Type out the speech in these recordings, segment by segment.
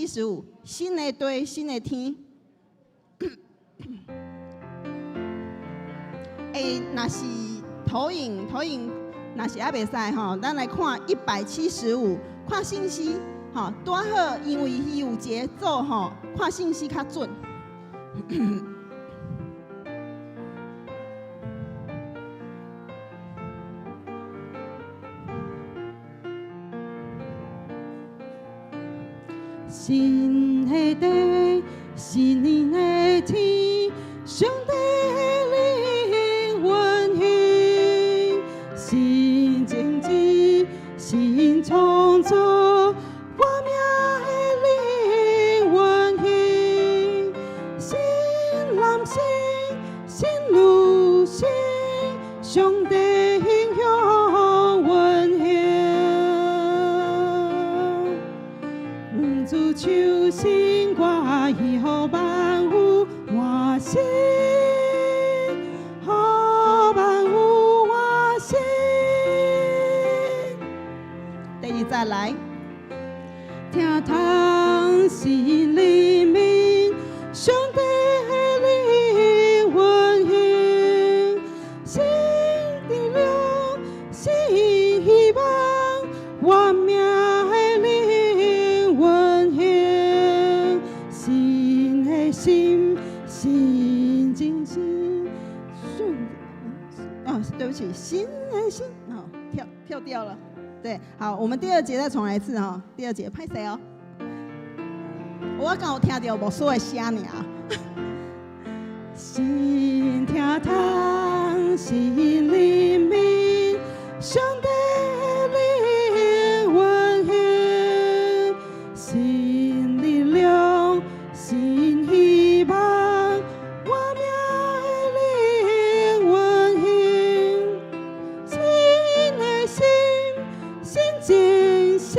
175，新的地，新的天。欸，若是投影，投影若是猶袂使吼，咱來看175，看信息吼，拄好，因為伊有節奏吼，看信息較準。新的地，新的天，上帝的靈運行，新經濟，新創造，活命的靈運行，新男性，新女性，上帝形象運行。主唱新歌，予萬有換新，予萬有換新。第二節來，聽堂新裡面，上帝的靈運行，新力量，新希望，活命的靈運行，新的心，新精神，啊，對不起，新的心，哦，跳掉了。對，好，我們第二節再重來一次哈。第二節，歹勢哦。我剛有聽到牧師的聲爾。新聽堂，新裡面，上帝的靈運行，新力量，新希望，活命的靈運行，新的心，新精神，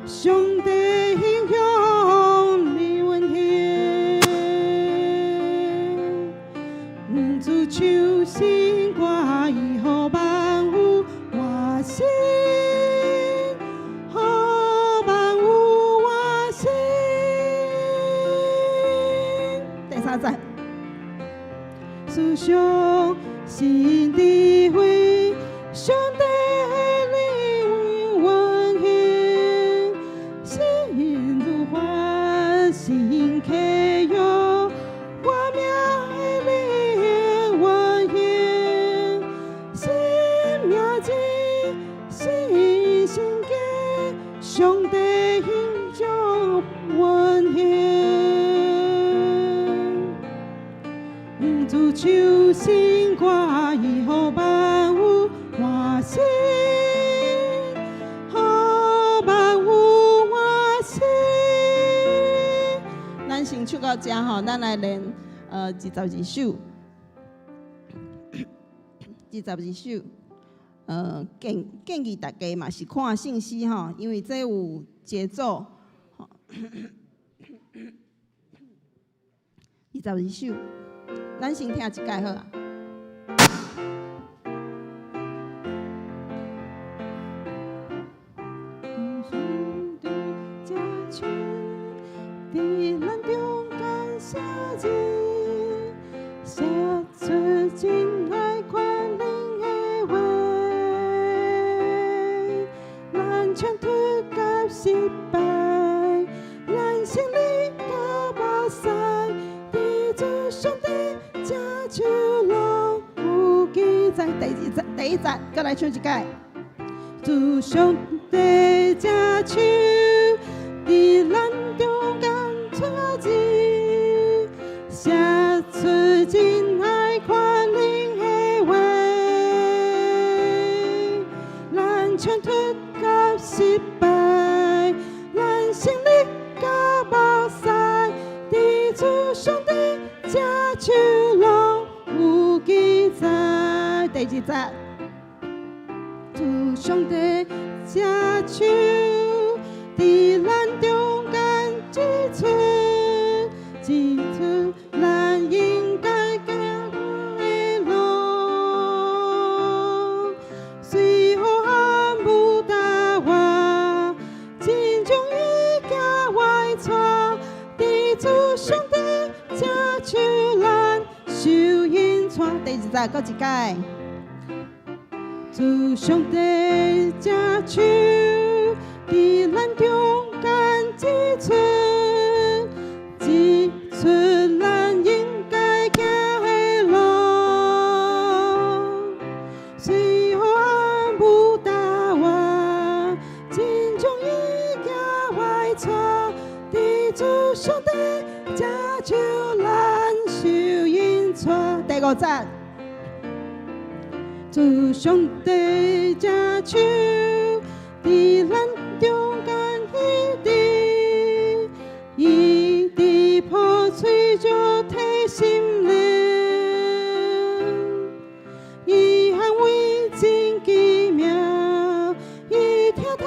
上帝形象靈運行。主唱新歌，予萬有換新，予萬有換新。第三節，思想新智慧，上帝的靈運行，新律法，新契約，活命的靈運行，新名字，新性格，上帝形象運行。主唱新歌，予萬有換新，予萬有換新。咱先唱到這吼，咱來練22首，22首，建議大家嘛是看信息吼，因為這有節奏。吼，22首，咱先聽一擺好啊。上帝這手，佇咱中間寫字，寫出真愛權能的話，咱衝突佮失敗，咱勝利佮目屎，佇主上帝這手攏有記載。第二節，第一節，閣來唱一擺。主上帝這手，佇咱中間出字，寫出真愛權能的話，咱衝突佮失敗，咱勝利佮目屎，佇主上帝這手攏有記載。第二節，主上帝這手，佇咱中間指出，指出咱應該行的路。雖黑暗無答案，真將伊行歪錯。主上帝正手咱受引帶。第二節閣一擺。主上帝正手佇咱中間指出，指出咱應該行的路。雖黑暗無答案，真將伊行歪錯。佇主上帝正手咱受引帶。第五節。主上帝正手佇咱中間醫治，醫治破碎肉體心靈，伊安慰真奇妙，伊疼痛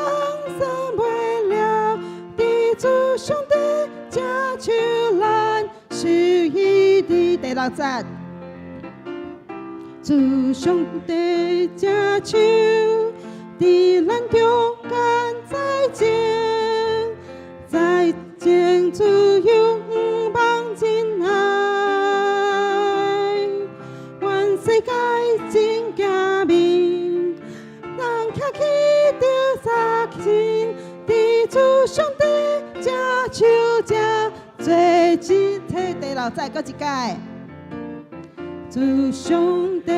散袂了，佇主上帝正手咱受醫治。第六節。主上帝正手佇咱中間再戰，再戰自由向望真愛，願世界真驚面，人徛起著相信，佇主上帝正手正做一體。第六節閣一擺。主上帝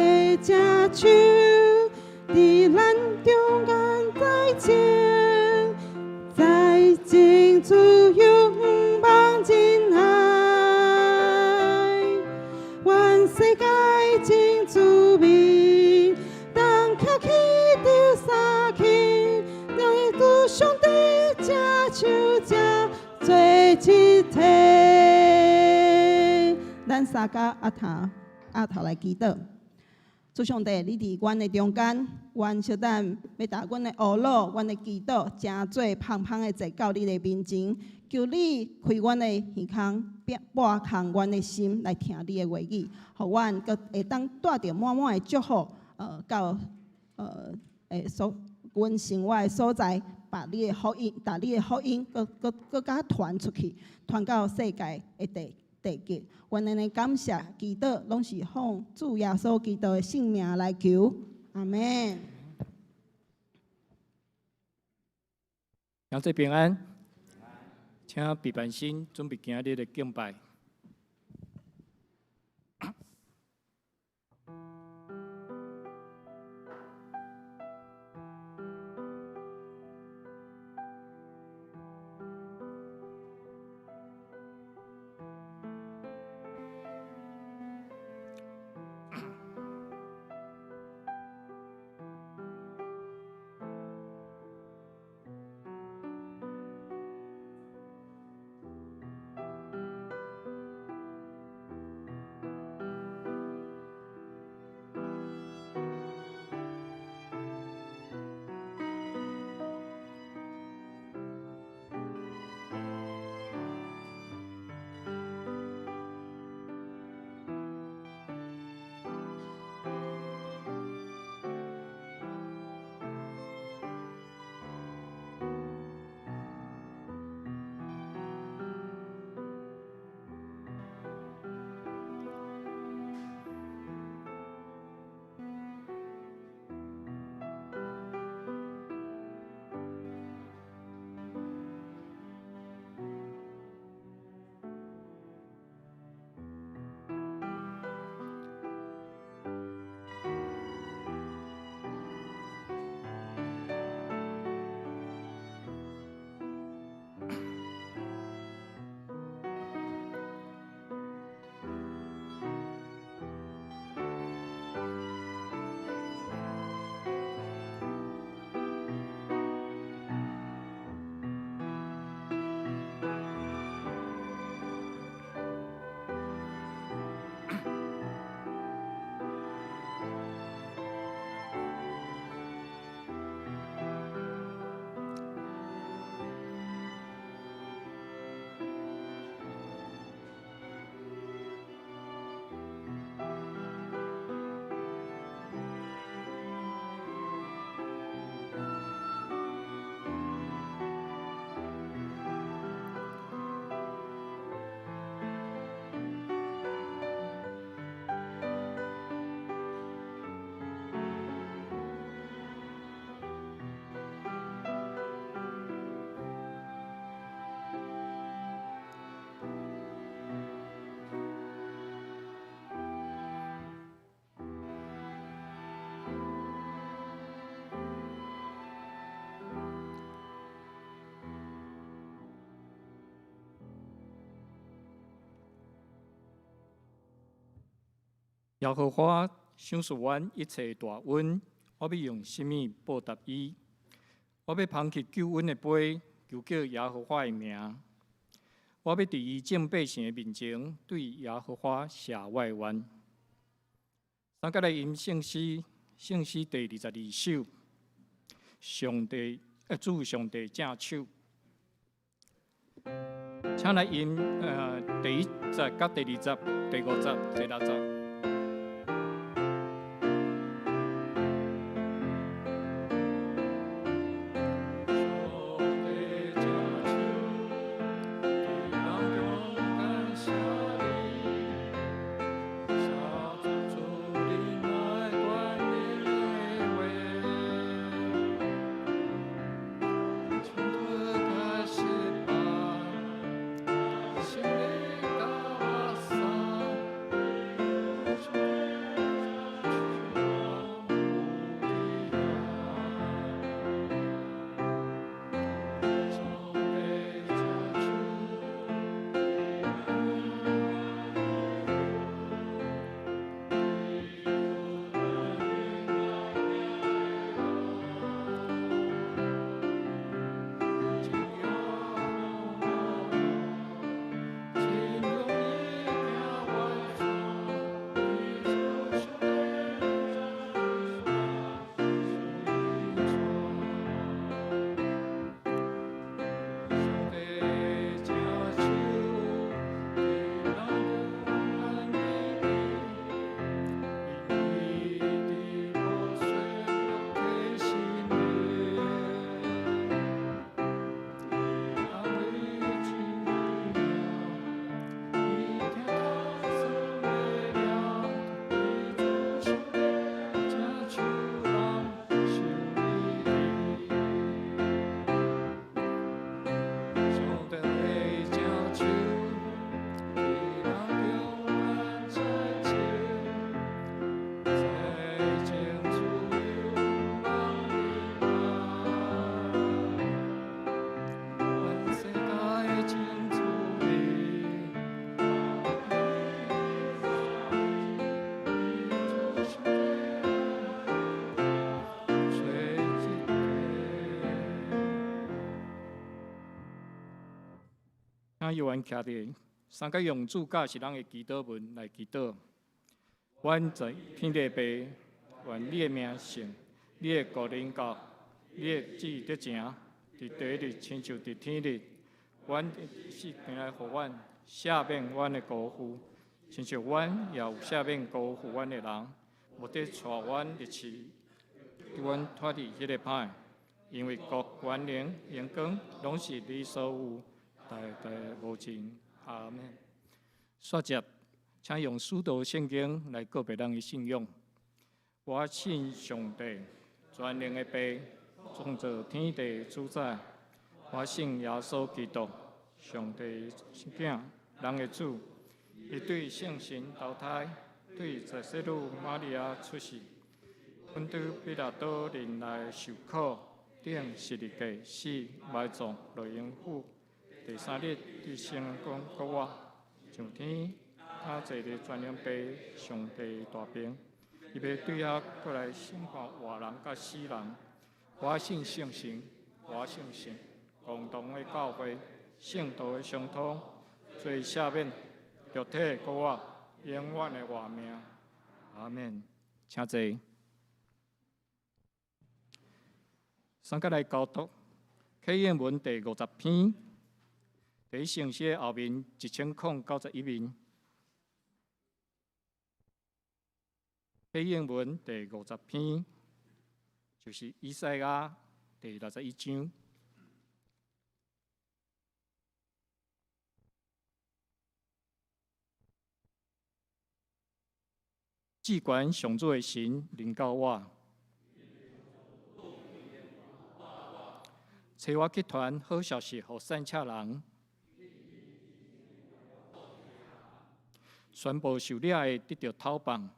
正手佇咱中間再戰，再戰自由向望真愛，願世界真滋味，當徛起著相信，佇主上帝正手正做一體。咱三跤阿頭阿頭來祈禱。主上帝，你佇阮的中間，阮小等欲踏阮的烏魯，阮的祈禱，成做芳芳的祭到你的面前。求你開阮的耳孔，撥空阮的心來聽你的話語，予阮閣會當帶著滿滿的祝福，到所阮生活的所在，把你的福音，把你的福音，閣閣閣較傳出去，傳到世界的地極。阮按呢感謝祈禱，攏是奉主耶穌基督的聖名來求，阿門。兄弟平安，請備辦心準備今日的敬拜。耶和華賞賜阮一切大恩，我欲用啥物報答伊？我欲捧起救恩的杯，求叫耶和華的名。我欲佇伊眾百姓的面前，對耶和華謝我的願。咱閣來吟聖詩，聖詩第22首。上帝，主上帝正手，請來吟第一節、佮第二節、第五節、第六節。請猶原徛佇，三個用主教是咱的祈禱文來祈禱。阮在天的父，願你的名聖，你的國臨到，你的旨意得成，佇地裡親像佇天裡。阮的飯來予阮，赦免阮的辜負，親像阮也有赦免辜負阮的人，毋得帶阮入試，救阮脫離彼个歹。因為國、權能、榮光，攏是你所有，代代無盡。阿們。煞接，請用使徒聖經來告白咱的信仰。我信上帝，全能的父，創造天地主宰。我信耶穌基督，上帝囝，人的主。伊對聖神投胎，對十聖女瑪利亞出世，本篤彼拉多忍耐受苦，釘十字架死，埋葬，落陰府。第三日，佇升天復活，上天，他坐佇全能父上帝大爿，伊欲對遐閣來審判活人佮死人。我信聖神，我信聖共同的教會，聖徒的相通，罪赦免，肉體的復活，永遠的活命。阿們，請坐。咱閣來交讀啟應文第50篇，佇聖詩後面1091面。啟應文第50篇，就是以賽亞第61章。至懸上主的神臨到我，差我去傳好消息予散赤人，宣布受掠的得著討放，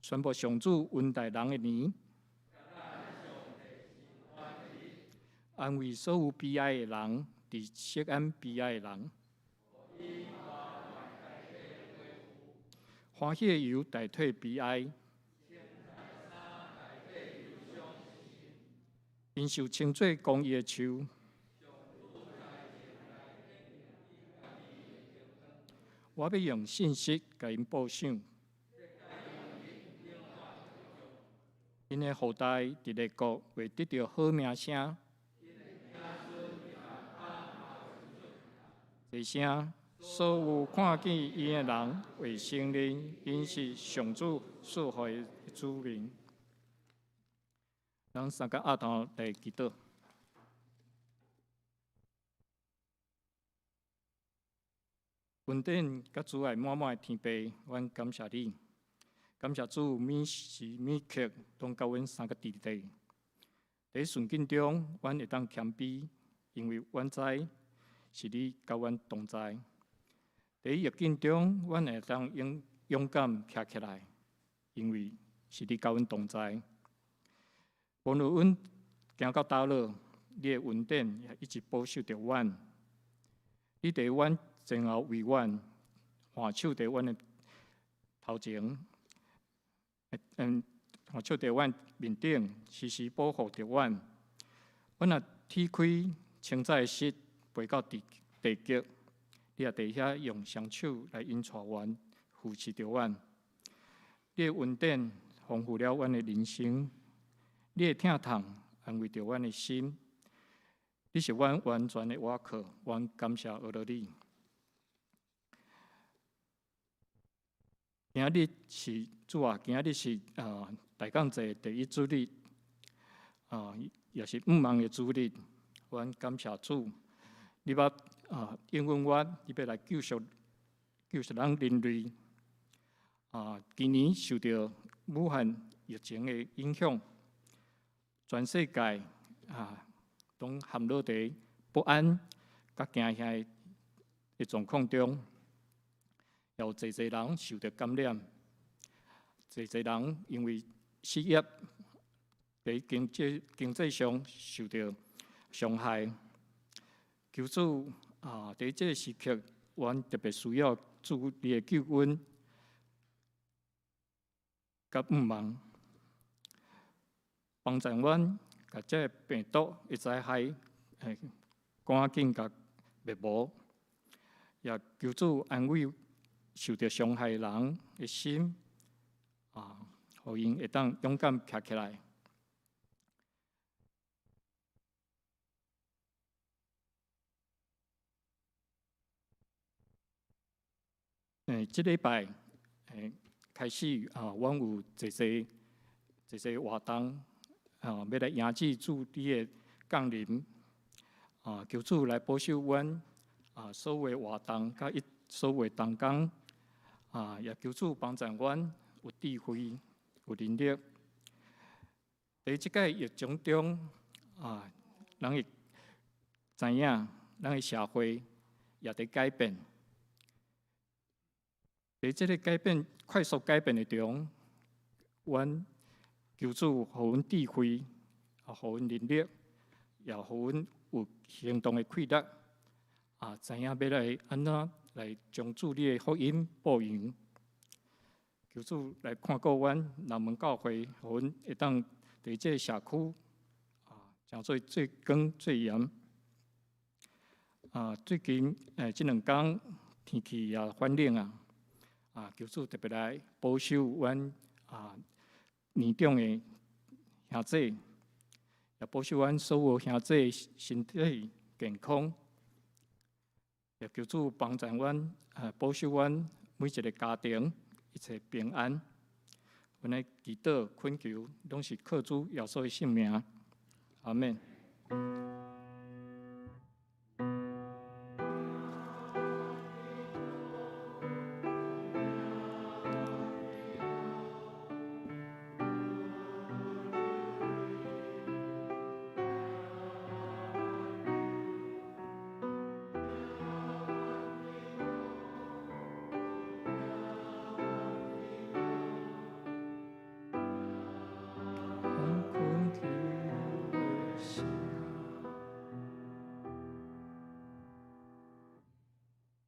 宣布上主恩待人的年，安慰所有悲哀的人，佇錫安悲哀的人。欢喜的油代替悲哀。𪜶受稱做公義的樹。我欲用信實共𪜶報賞。𪜶的後代佇列國會得著好名聲。這聲，所有看見伊的人會承認，𪜶是上主賜予的子民。咱三个阿頭來祈禱。恩典佮慈愛滿滿的天父，阮感謝你，感謝主每時每刻攏佮阮相佮佇咧。佇順境中，阮會當謙卑，因為阮知是你佮阮同在。佇逆境中，阮會當勇勇敢徛起來，因為是你佮阮同在。無論阮行到佗落，你的恩典也一直保守著阮。你佇阮前後為阮，看守佇阮的頭前，看守佇阮面頂，時時保護著阮。阮若踢開清早的麝，飛到地地極，你也佇遐用雙手來引帶阮，扶持著阮。你的恩典豐富了阮的人生，你的疼痛安慰著阮的心。你是阮完全的倚靠，阮感謝阿羅你。今日是主啊，今日是大降節第一主日，也是毋忘的主日。阮感謝主，你捌應允阮，你欲來救贖救贖咱人類。今年受著武漢疫情的影響，全世界攏陷落佇不安佮驚嚇的狀況中，也有濟濟人受著感染，濟濟人因為失業，佇經濟上受著傷害。求主佇這個時刻，阮特別需要主你的救恩佮毋忘，幫助阮共這個病毒的災害，趕緊共滅無，也求主安慰受著傷害的人的心，予𪜶會當勇敢徛起來。這禮拜開始阮有濟濟濟濟活動欲來迎接主你的降臨求主來保守阮所有的活動佮一所有的同工也求主幫助阮有智慧、有能力。佇這個疫情中人會知影，咱的社會也佇改變。佇這个改變、快速改變的中，阮求主予阮智慧，予阮能力，也予阮有行動的氣力，知影欲來按怎來將主你的福音報揚。求主來看顧阮南門教會，予阮會當佇這个社區成做最光最鹽。最近這兩工天氣也反冷啊。求主特別來保守阮年長的兄姊，也保守阮所有兄姊身體健康，也求主幫助阮保守阮每一个家庭一切平安。阮的祈禱懇求，攏是靠主耶穌的聖名。阿們。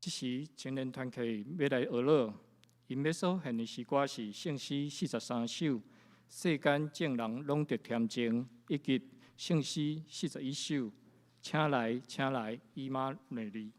這時青年團契欲來學樂， 𪜶欲所獻的詩歌是聖詩43首，世間眾人攏著恬靜，以及聖詩41首，請來，請來，以馬內利。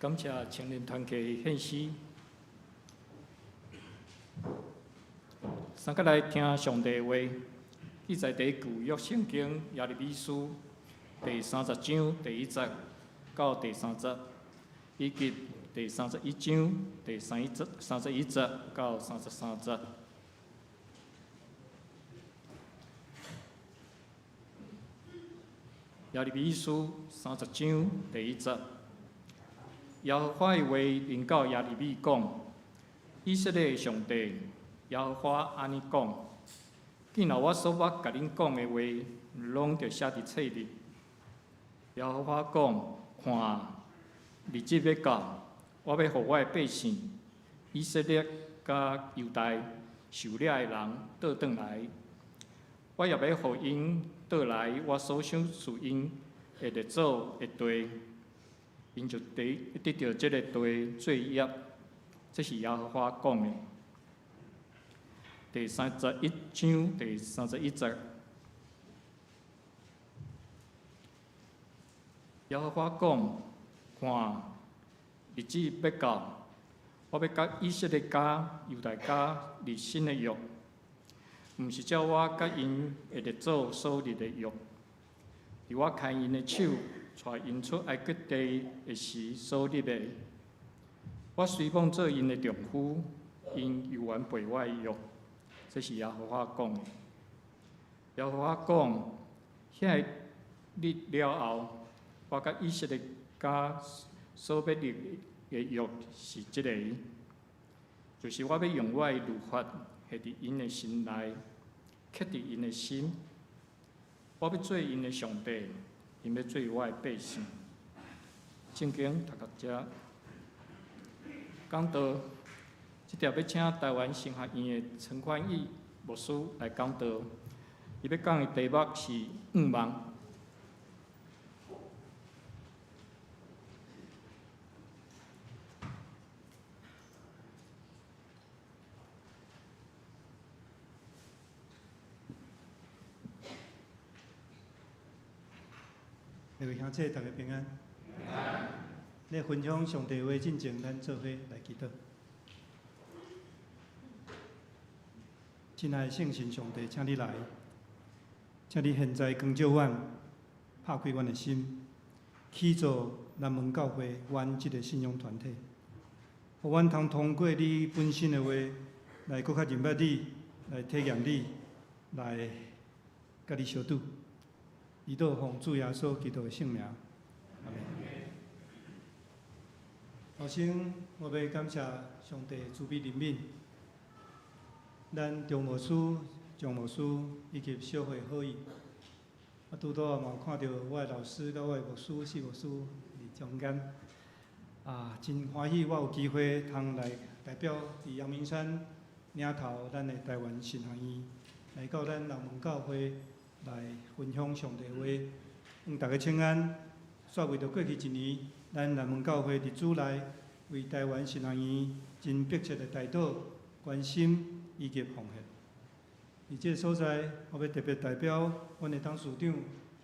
感謝青年團契獻詩，三個來聽上帝話，記載佇舊約聖經耶利米書第三十章第一節到第三節，以及第三十一章第31節到33節。耶利米書三十章第一節。耶和華的話臨到耶利米講：以色列的上帝耶和華按呢講：見若我所欲共恁講的話，攏著寫佇冊裡。耶和華講：看，日子欲到，我欲予我的百姓以色列佮猶大受掠的人倒轉來，我也欲予𪜶倒來我所賞賜𪜶的列祖的地。𪜶就得著這个地做業，這是耶和華講的。第三十一章第三十一節，耶和華講：看，日子欲到，我欲佮以色列家、猶大家立新的約，毋是照我佮𪜶的列祖所立的約，佇我牽𪜶的手，帶𪜶出埃及地的時所立的。我雖罔做𪜶的丈夫，𪜶猶原背我的約。這是耶和華講的。耶和華講：遐個日了後，我佮以色列家所欲立的約是這個，就是我欲用我的律法下佇𪜶的心內，刻佇𪜶的心。我欲做𪜶的上帝，𪜶欲做我的百姓。聖經讀到這，講道，這條欲請臺灣神學院的陳寬義牧師來講道。伊欲講的題目是願望。各位兄弟，大家平安。咧分享上帝話進前，咱做伙來祈禱。親愛的聖神上帝，請你來，請你現在光照阮，拍開阮的心，起造南門教會阮這個信仰團體，予阮通通過你本身的話，來閣較認捌你，來體驗你，來佮你相拄。祈禱奉主耶穌基督的聖名，阿們。頭先我欲感謝上帝慈悲憐憫，咱張牧師、張牧師以及小會好友，啊，拄拄仔嘛有看著我的老師佮我的牧師、四牧師佇中間，啊，真歡喜我有機會通來代表佇陽明山領頭咱的臺灣神學院，來到咱南門教會來分享上帝話，向大家請安。煞為著過去一年，咱南門教會佇主內為臺灣神學院真迫切的代禱、關心以及奉獻。佇這个所在，我欲特別代表阮的董事長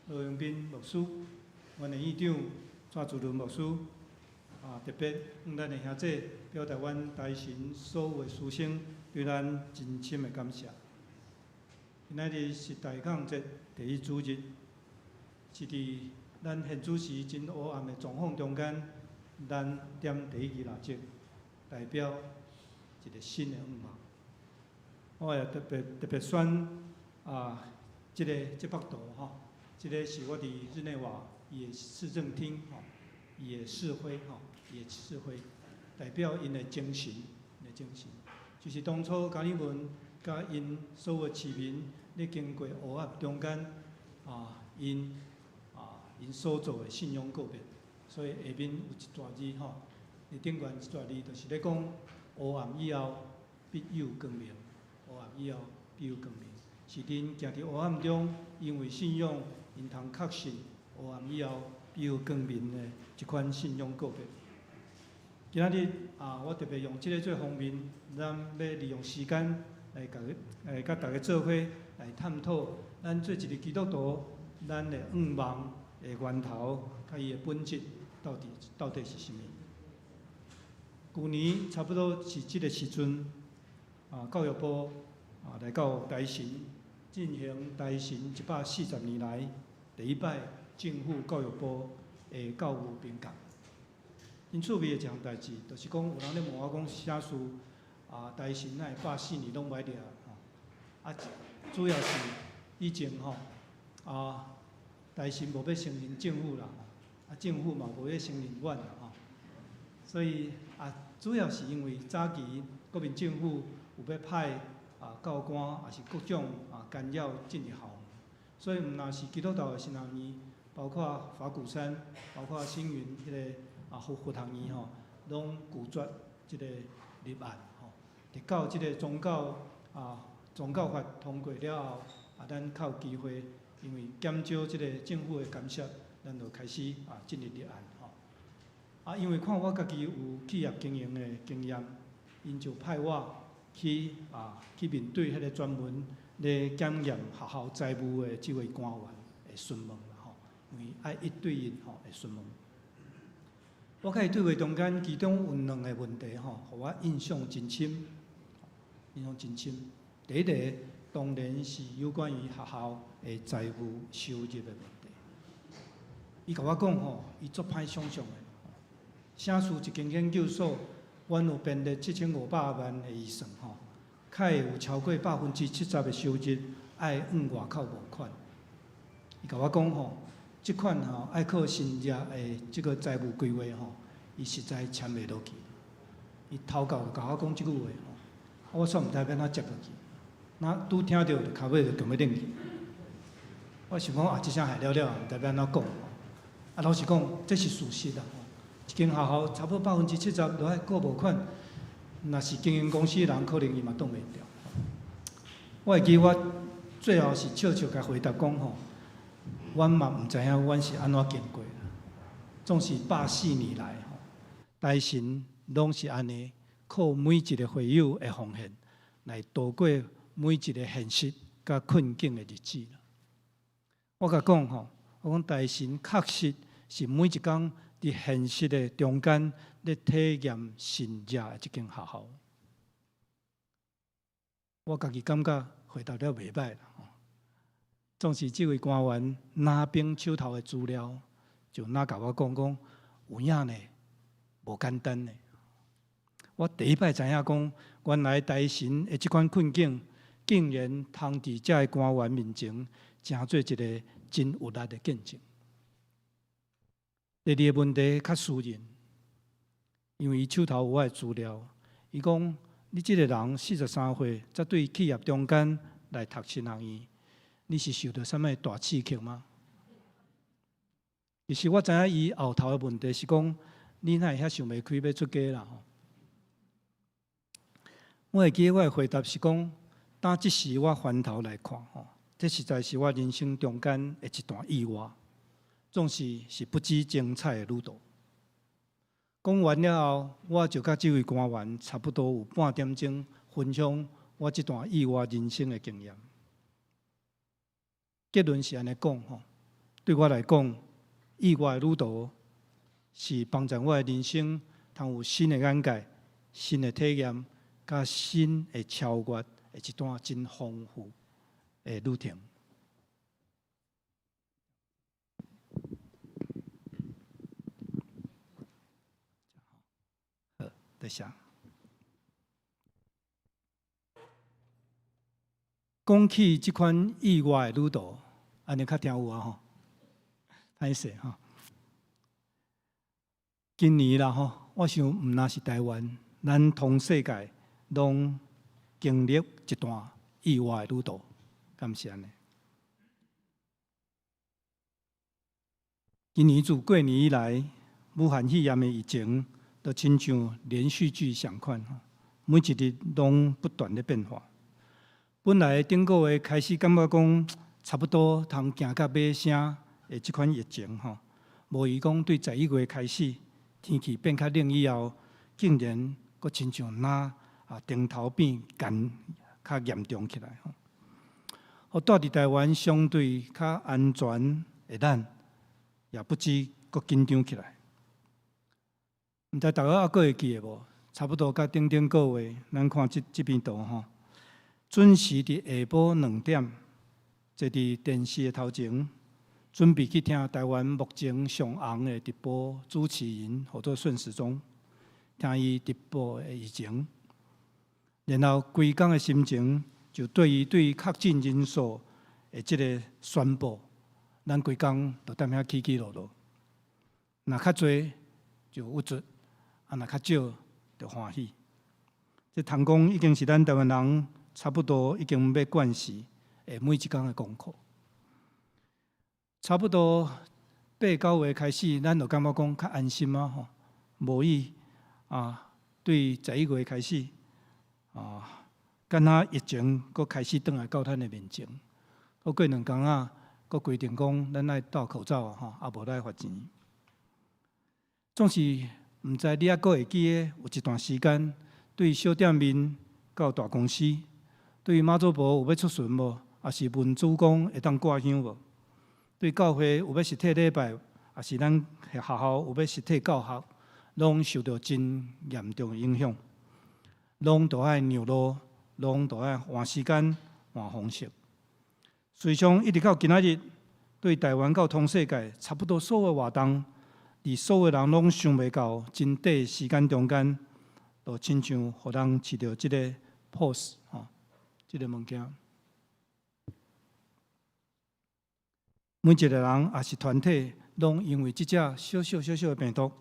羅榮斌牧師，阮的院長蔡祖倫牧師，啊，特別向咱的兄姐表達阮台神所有的師生對咱真深的感謝。今仔日是大降節第一主日，是佇咱現此時真黑暗的狀況中間，咱點第一支蠟燭，代表一個新的願望。我也特別特別選啊，這个這幅圖吼，這个是我佇日內瓦伊的市政廳吼，伊的市徽吼，伊的市徽，代表𪜶的精神，𪜶的精神，就是當初加爾文佮𪜶所有市民咧經過黑暗中間啊，𪜶啊𪜶所做的信仰告白，所以下面有一逝字吼，佇頂懸一逝字就是咧講黑暗以後必有光明，黑暗以後必有光明，是恁行佇黑暗中，因為信仰，𪜶通確信黑暗以後必有光明的這款信仰告白。今仔日啊，我特別用這个做封面，咱欲利用時間來共來佮大家做伙來探討，咱做一个基督徒，咱的願望的源頭，佮伊的本質到底是啥物？舊年差不多是這个時陣，教育部來到台神進行台神140年來第一擺政府教育部的教務評鑑。真趣味的一項代誌，就是講有人咧問我講，啥事台神哪會140年攏䆀掠吼？主要是以前吼台神無欲承認政府啦，政府嘛無欲承認阮啦吼，所以主要是因為早期國民政府有欲派教官，抑是各種干擾進入校園，所以毋但是基督教的神學院，包括法鼓山，包括星雲彼个佛學院吼，攏拒絕這个立案吼。直到這个宗教法通過了後，咱較有機會，因為減少這个政府的干涉，咱就開始進入立案吼。因為看我家己有企業經營的經驗，𪜶就派我去面對彼个專門咧檢驗學校財務的這位官員的詢問啦吼，因為愛一對一吼的詢問。我佮伊對話中間，其中有兩个問題吼，予我印象真深，印象真深。第一個當然是有關於學校的財務收入的問題。伊共我講吼，伊足歹想像的，啥事一間研究所，阮有編列7500萬的預算吼，較會有超過70%的收入愛往外口募款。伊共我講吼，這款吼愛靠新業的這个財務規劃吼，伊實在簽袂落去。伊頭到就共我講這句話吼，我煞毋知欲按怎接落去。那拄聽著，跤尾就強欲冷去。我想講這聲害了了，毋知欲按怎講。老實講，這是事實啦。一間學校差不多70%都愛靠募款，若是經營公司的人，可能伊嘛擋袂牢。我會記我最後是笑笑共回答講吼，阮嘛毋知影阮是按怎經過。總是140年來吼，台神攏是按呢，靠每一个會友的奉獻來度過每一个現實佮困境的日子。我共講吼，我講台神確實是每一工佇現實的中間咧體驗神跡的這間學校。我家己感覺回答了袂䆀啦。總是這位官員拿兵手頭的資料，就若共我講講有影呢，無簡單呢。我第一擺知影講，原來台神的這款困境，竟然通佇遮个官員面前，成做一个真有力的見證。第二个問題較私人，因為伊手頭有我的資料，伊講你這个人43歲，才對企業中間來讀神學院，你是受著啥物大刺激嗎？其實我知影伊後頭的問題是講，你哪會遐想袂開欲出家啦？吼！我會記得我的回答是講，當這時我回頭來看，吼，這實在是我人生中間的一段意外，總是是不止精彩的旅途。講完了後，我就佮這位官員差不多有半點鐘分享我這段意外人生的經驗。結論是按呢講吼，對我來講，意外的旅途是幫助我的人生通有新的眼界、新的體驗、佮新的超越的一段真豐富的旅程。好，多謝。講起這款意外的旅途，按呢較聽有啊吼，歹勢吼。今年啦吼，我想毋但是台灣，咱全世界攏經歷一段意外的旅途，敢是按呢？今年自過年以來，武漢肺炎的疫情都親像連續劇仝款，每一日攏不斷咧變化。本來頂個月開始感覺講差不多通行到尾聲的這款疫情吼，無疑講對11月開始天氣變較冷以後，竟然閣親像若頂頭變嚴較嚴重起來吼。予蹛佇台灣相對較安全的咱，也不知閣緊張起來。毋知大家猶閣會記得無？差不多佮頂頂個月，咱看這這邊圖吼，準時佇下晡2點，坐佇電視的頭前，準備去聽台灣目前上紅的直播主持人，號做順時鐘，聽伊直播的議程，然後規工的心情就對伊對確診人數的這个宣布，咱規工就踮遐起起落落。若較濟就鬱卒，啊若較少就歡喜。這通講已經是咱台灣人差不多已經欲慣勢的每一工的功課。差不多八九月開始，咱就感覺講較安心啊吼。無意啊，對11月開始啊，敢若疫情閣開始轉來到咱的面前。閣過2工仔，閣規定講咱愛戴口罩吼，啊無愛罰錢。總是毋知你猶閣會記得有一段時間，對小店面到大公司，對媽祖婆有欲出巡無？抑是文主公會當掛香無？對教會有欲實體禮拜，抑是咱學校有欲實體教學，攏受著真嚴重的影響，攏都愛讓路，攏都愛換時間、換方式。隨上一直到今仔日，對台灣到通世界，差不多所有活動，佇所有人攏想袂到，真短時間中間，就親像予人飼著這个 POS 吼，這个物件。每一个人抑是團體，攏因為這隻小小小小的病毒，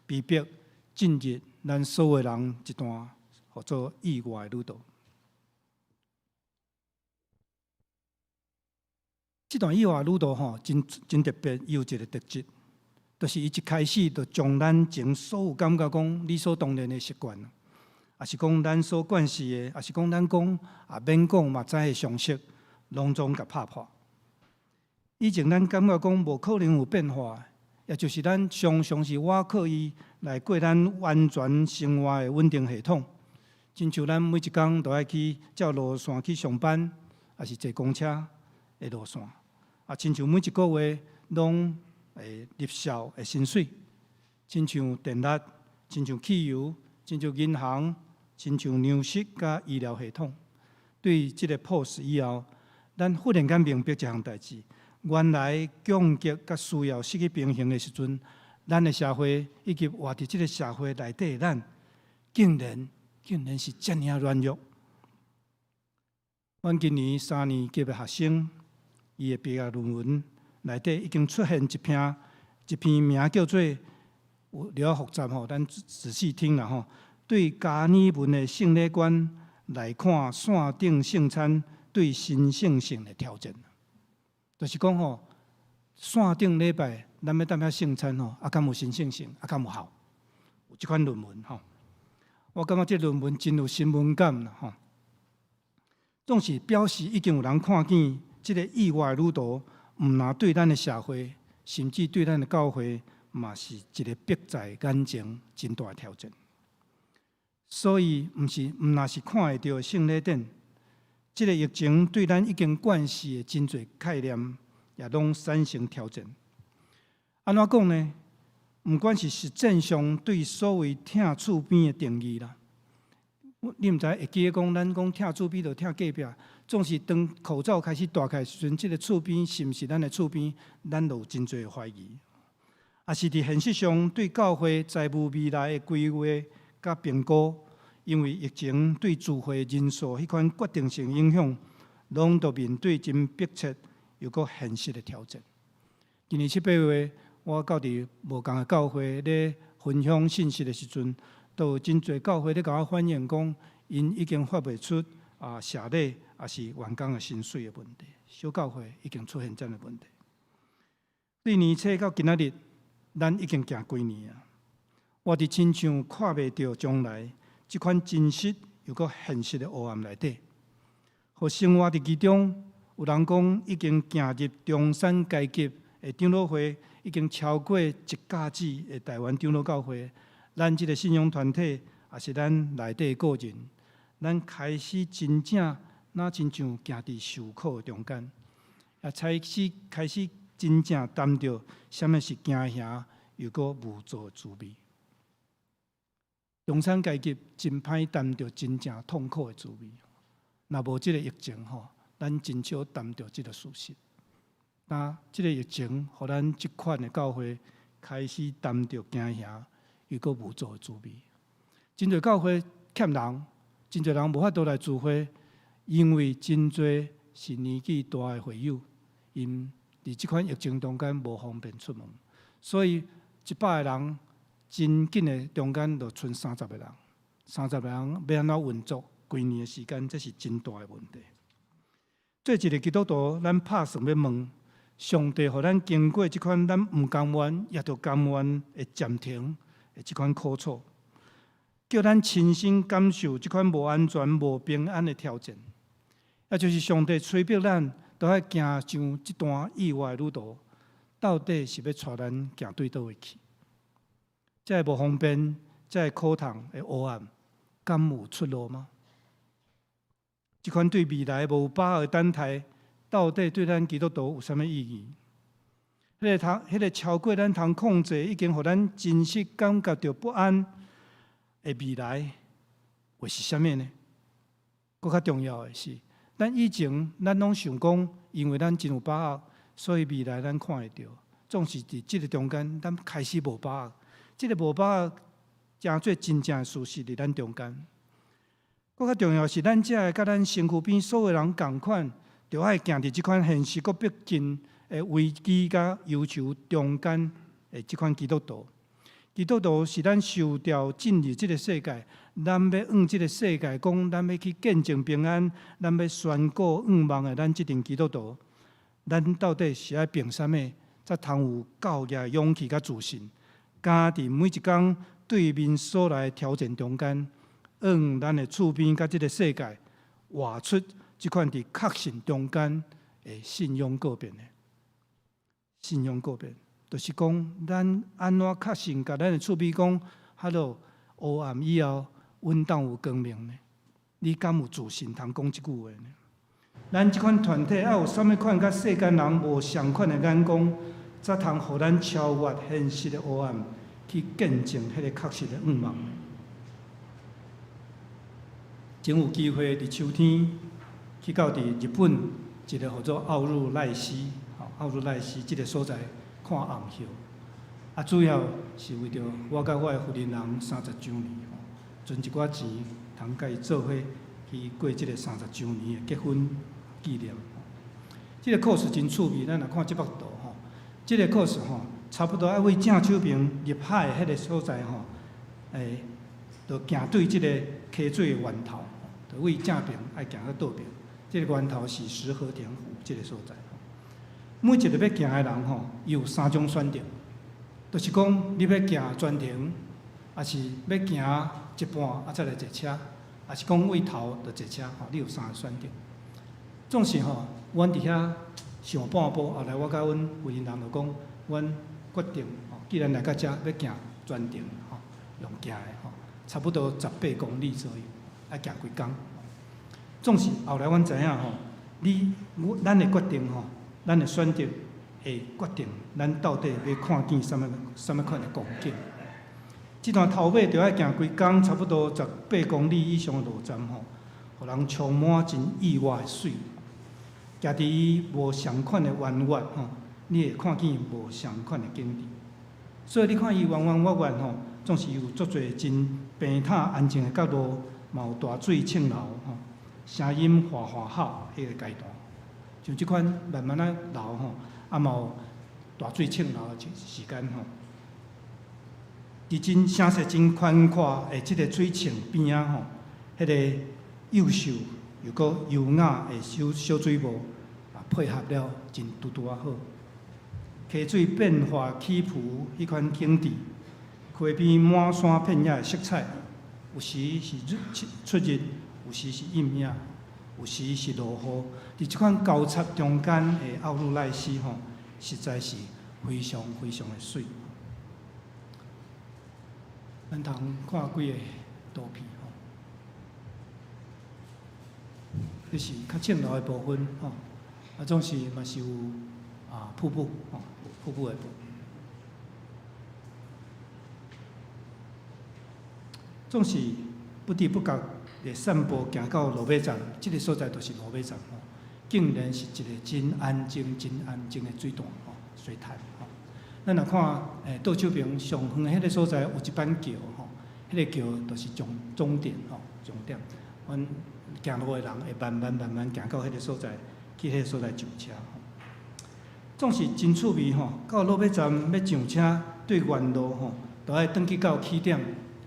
被迫進入咱所有人一段號做意外的旅途。這段意外旅途吼，真真特別，伊有一个特質，就是伊一開始就將咱前所有感覺講理所當然的習慣，抑是講咱所慣勢的，抑是講咱講啊免講嘛知的常識，攏總共拍破。以前咱感覺講無可能有變化，也就是咱常常是倚靠伊來過咱完全生活的穩定系統。親像咱每一工都愛去照路線去上班，抑是坐公車的路線。啊，親像每一個月攏會入數的薪水，親像電力，親像汽油，親像銀行，親像糧食佮醫療系統。對這个 POS 以後，咱忽然間明白一項代誌：原來供給佮需要失去平衡的時陣，咱的社會以及活佇這个社會內底的咱，竟然竟然是遮爾仔軟弱。阮今年三年級的學生，伊的畢業論文內底已經出現一篇一篇名叫做有了複雜吼，咱仔細聽啦吼。對加爾文的聖禮觀來看，線頂聖餐對神聖性的挑戰，就是講吼，線頂禮拜咱欲踮遐聖餐吼，啊，敢有神聖性，啊，敢有效？有這款論文吼，我感覺這論文真有新聞感啦吼。總是表示已經有人看見這个意外旅途，毋但對咱的社會，甚至對咱的教會，嘛是一个迫在眼前真大的挑戰。所以，毋是毋但是看會著的聖禮典，這个疫情對咱已經慣勢的真濟概念，也攏產生挑戰。按怎講呢？毋管是實踐上對所謂疼厝邊的定義啦，你毋知會記得講，咱講疼厝邊就疼隔壁，總是當口罩開始戴起來時陣，這个厝邊是毋是咱的厝邊，咱就有真濟懷疑。抑是佇現實上對教會財務未來的規劃佮評估，因為疫情對聚會人數彼款決定性影響，攏都面對真迫切又閣現實的挑戰。今年七八月，我到佇無仝的教會咧分享信息的時陣，都有真濟教會咧共我反映講，𪜶已經發袂出啊謝禮，抑是員工的薪水的問題。小教會已經出現這樣的問題。對年初到今仔日，咱已經行幾年啊。活佇親像看袂著將來，這款真實又閣現實的黑暗內底，予生活佇其中，有人講已經行入中產階級的長老會，已經超過一甲子的台灣長老教會，咱這个信仰團體，抑是咱內底個人，咱開始真正若親像行佇受苦的中間，也開始開始真正擔著啥物是驚嚇，又閣無助的滋味。中產階級真歹擔著真正痛苦的滋味。若無這个疫情吼，咱真少擔著這个事實。那這个疫情，予咱這款的教會開始擔著驚嚇又閣無助的滋味。真濟教會欠人，真濟人無法度來聚會，因為真濟是年紀大的會友，𪜶佇這款疫情中間無方便出門，所以100個人真緊的中間就賰30個人，30個人欲按怎運作？規年的時間，這是真大的問題。做一个基督徒，咱拍算欲問上帝，予咱經過這款咱毋甘願，也著甘願的暫停的這款苦楚，叫咱親身感受這款無安全、無平安的挑戰。也就是上帝催逼咱，都愛行上這段意外旅途，到底是欲帶咱行對佗位去？這个無方便，這个苦痛的黑暗，敢有出路嗎？這款對未來無把握的等待，到底對咱基督徒有啥物意義？彼个通，彼个超過咱通控制，已經予咱真實感覺著不安的未來，會是啥物呢？閣較重要的是，咱以前咱攏想講，因為咱真有把握，所以未來咱看會著。總是佇這个中間，咱開始無把握。這个無把握，成做真正的事實佇咱中間。閣較重要是，咱這个佮咱身軀邊所有人仝款，著愛行佇這款現實閣逼近的危機佮憂愁中間的這款基督徒。基督徒是咱受召進入這个世界，咱欲向這个世界講，咱欲去見證平安，咱欲宣告向望的，咱這陣基督徒，咱到底是愛憑啥物，才通有夠額勇氣佮自信，敢佇每一工對面所來的挑戰中間，向咱的厝邊佮這个世界活出這款佇確信中間的信仰告別呢？信仰告別，就是講咱按怎確信，共咱的厝邊講，Hello，黑暗以後，阮當有光明呢？你敢有自信通講這句話呢？咱這款團體愛有啥物款佮世間人無相款的眼光，才通予咱超越現實的黑暗，去見證彼个確實的向望？前有機會佇秋天去到佇日本一个號做奧入瀨溪，奧入瀨溪這个所在看紅葉。啊，主要是為著我佮我的婦人人30週年，存一寡錢，通佮伊做伙去過這个30週年的結婚紀念。這个故事真趣味，咱來看這幅圖吼。這个故事吼，差不多愛為正手爿入海的彼个所在吼，就行對這个溪水的源頭，就為正爿愛行到倒爿。這个源頭是十和田湖這个所在。每一個欲行的人吼，伊有三種選擇，就是講你欲行全程，抑是欲行一半，啊再來坐車，抑是講對頭就坐車，吼，你有三个選擇。總是吼，阮佇遐想半晡，後來我佮阮婦人人就講，阮決定，吼，既然來到遮，欲行全程，吼，用行的，吼，差不多18公里左右，愛行規工。總是後來阮知影吼，你我咱的決定吼，咱的選擇會決定咱到底欲看見啥物啥物款的光景。這段頭尾著愛行規工，差不多十八公里以上的路程吼，予人充滿真意外的媠。行佇伊無仝款的彎月吼，你會看見無仝款的景致。所以你看伊彎彎月月吼，總是有足濟真平坦安靜的角落，嘛有大水衝流吼，聲音嘩嘩吼彼个階段。像這款慢慢仔流吼，啊嘛有大水衝流的時間吼。佇真聲勢真寬闊的這个水塹邊仔吼，彼个幼秀又閣優雅的小小水霧，啊配合了真拄拄仔好。溪水變化起伏彼款景致，溪邊滿山遍野的色彩，有時是日出日，有時是陰影，有時是落雨。佇這款交叉中間的奧入瀨溪吼，實在是非常非常的媠。咱通看幾个圖片吼，這是較塹樓的部分吼，啊，總是嘛是有啊瀑布吼，瀑布的部分。總是不知不覺咧散步行到落尾站，這个所在就是落尾站吼，竟然是一个真安靜、真安靜的水潭吼，水潭吼。咱若看倒手爿上遠的彼个所在有一板橋吼，彼个橋就是終點吼，終點。阮行路的人會慢慢慢慢行到彼个所在，去彼个所在上車吼。總是真趣味吼，到落尾站欲上車，對原路吼，都愛轉去到起點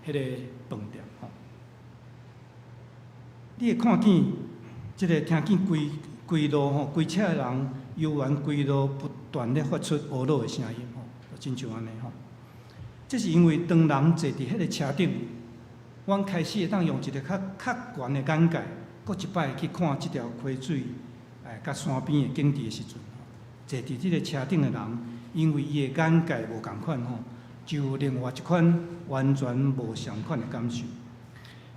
彼个飯店吼。你會看見，這个聽見規規路吼，規車的人遊完規路不斷咧發出呵咾的聲音吼，就親像按呢吼。這是因為當人坐佇彼个車頂，阮開始會當用一个較較懸的眼界，閣一擺去看這條溪水，佮山邊的景致的時陣，坐佇這个車頂的人，因為伊的眼界無仝款吼，就有另外一款完全無相款的感受。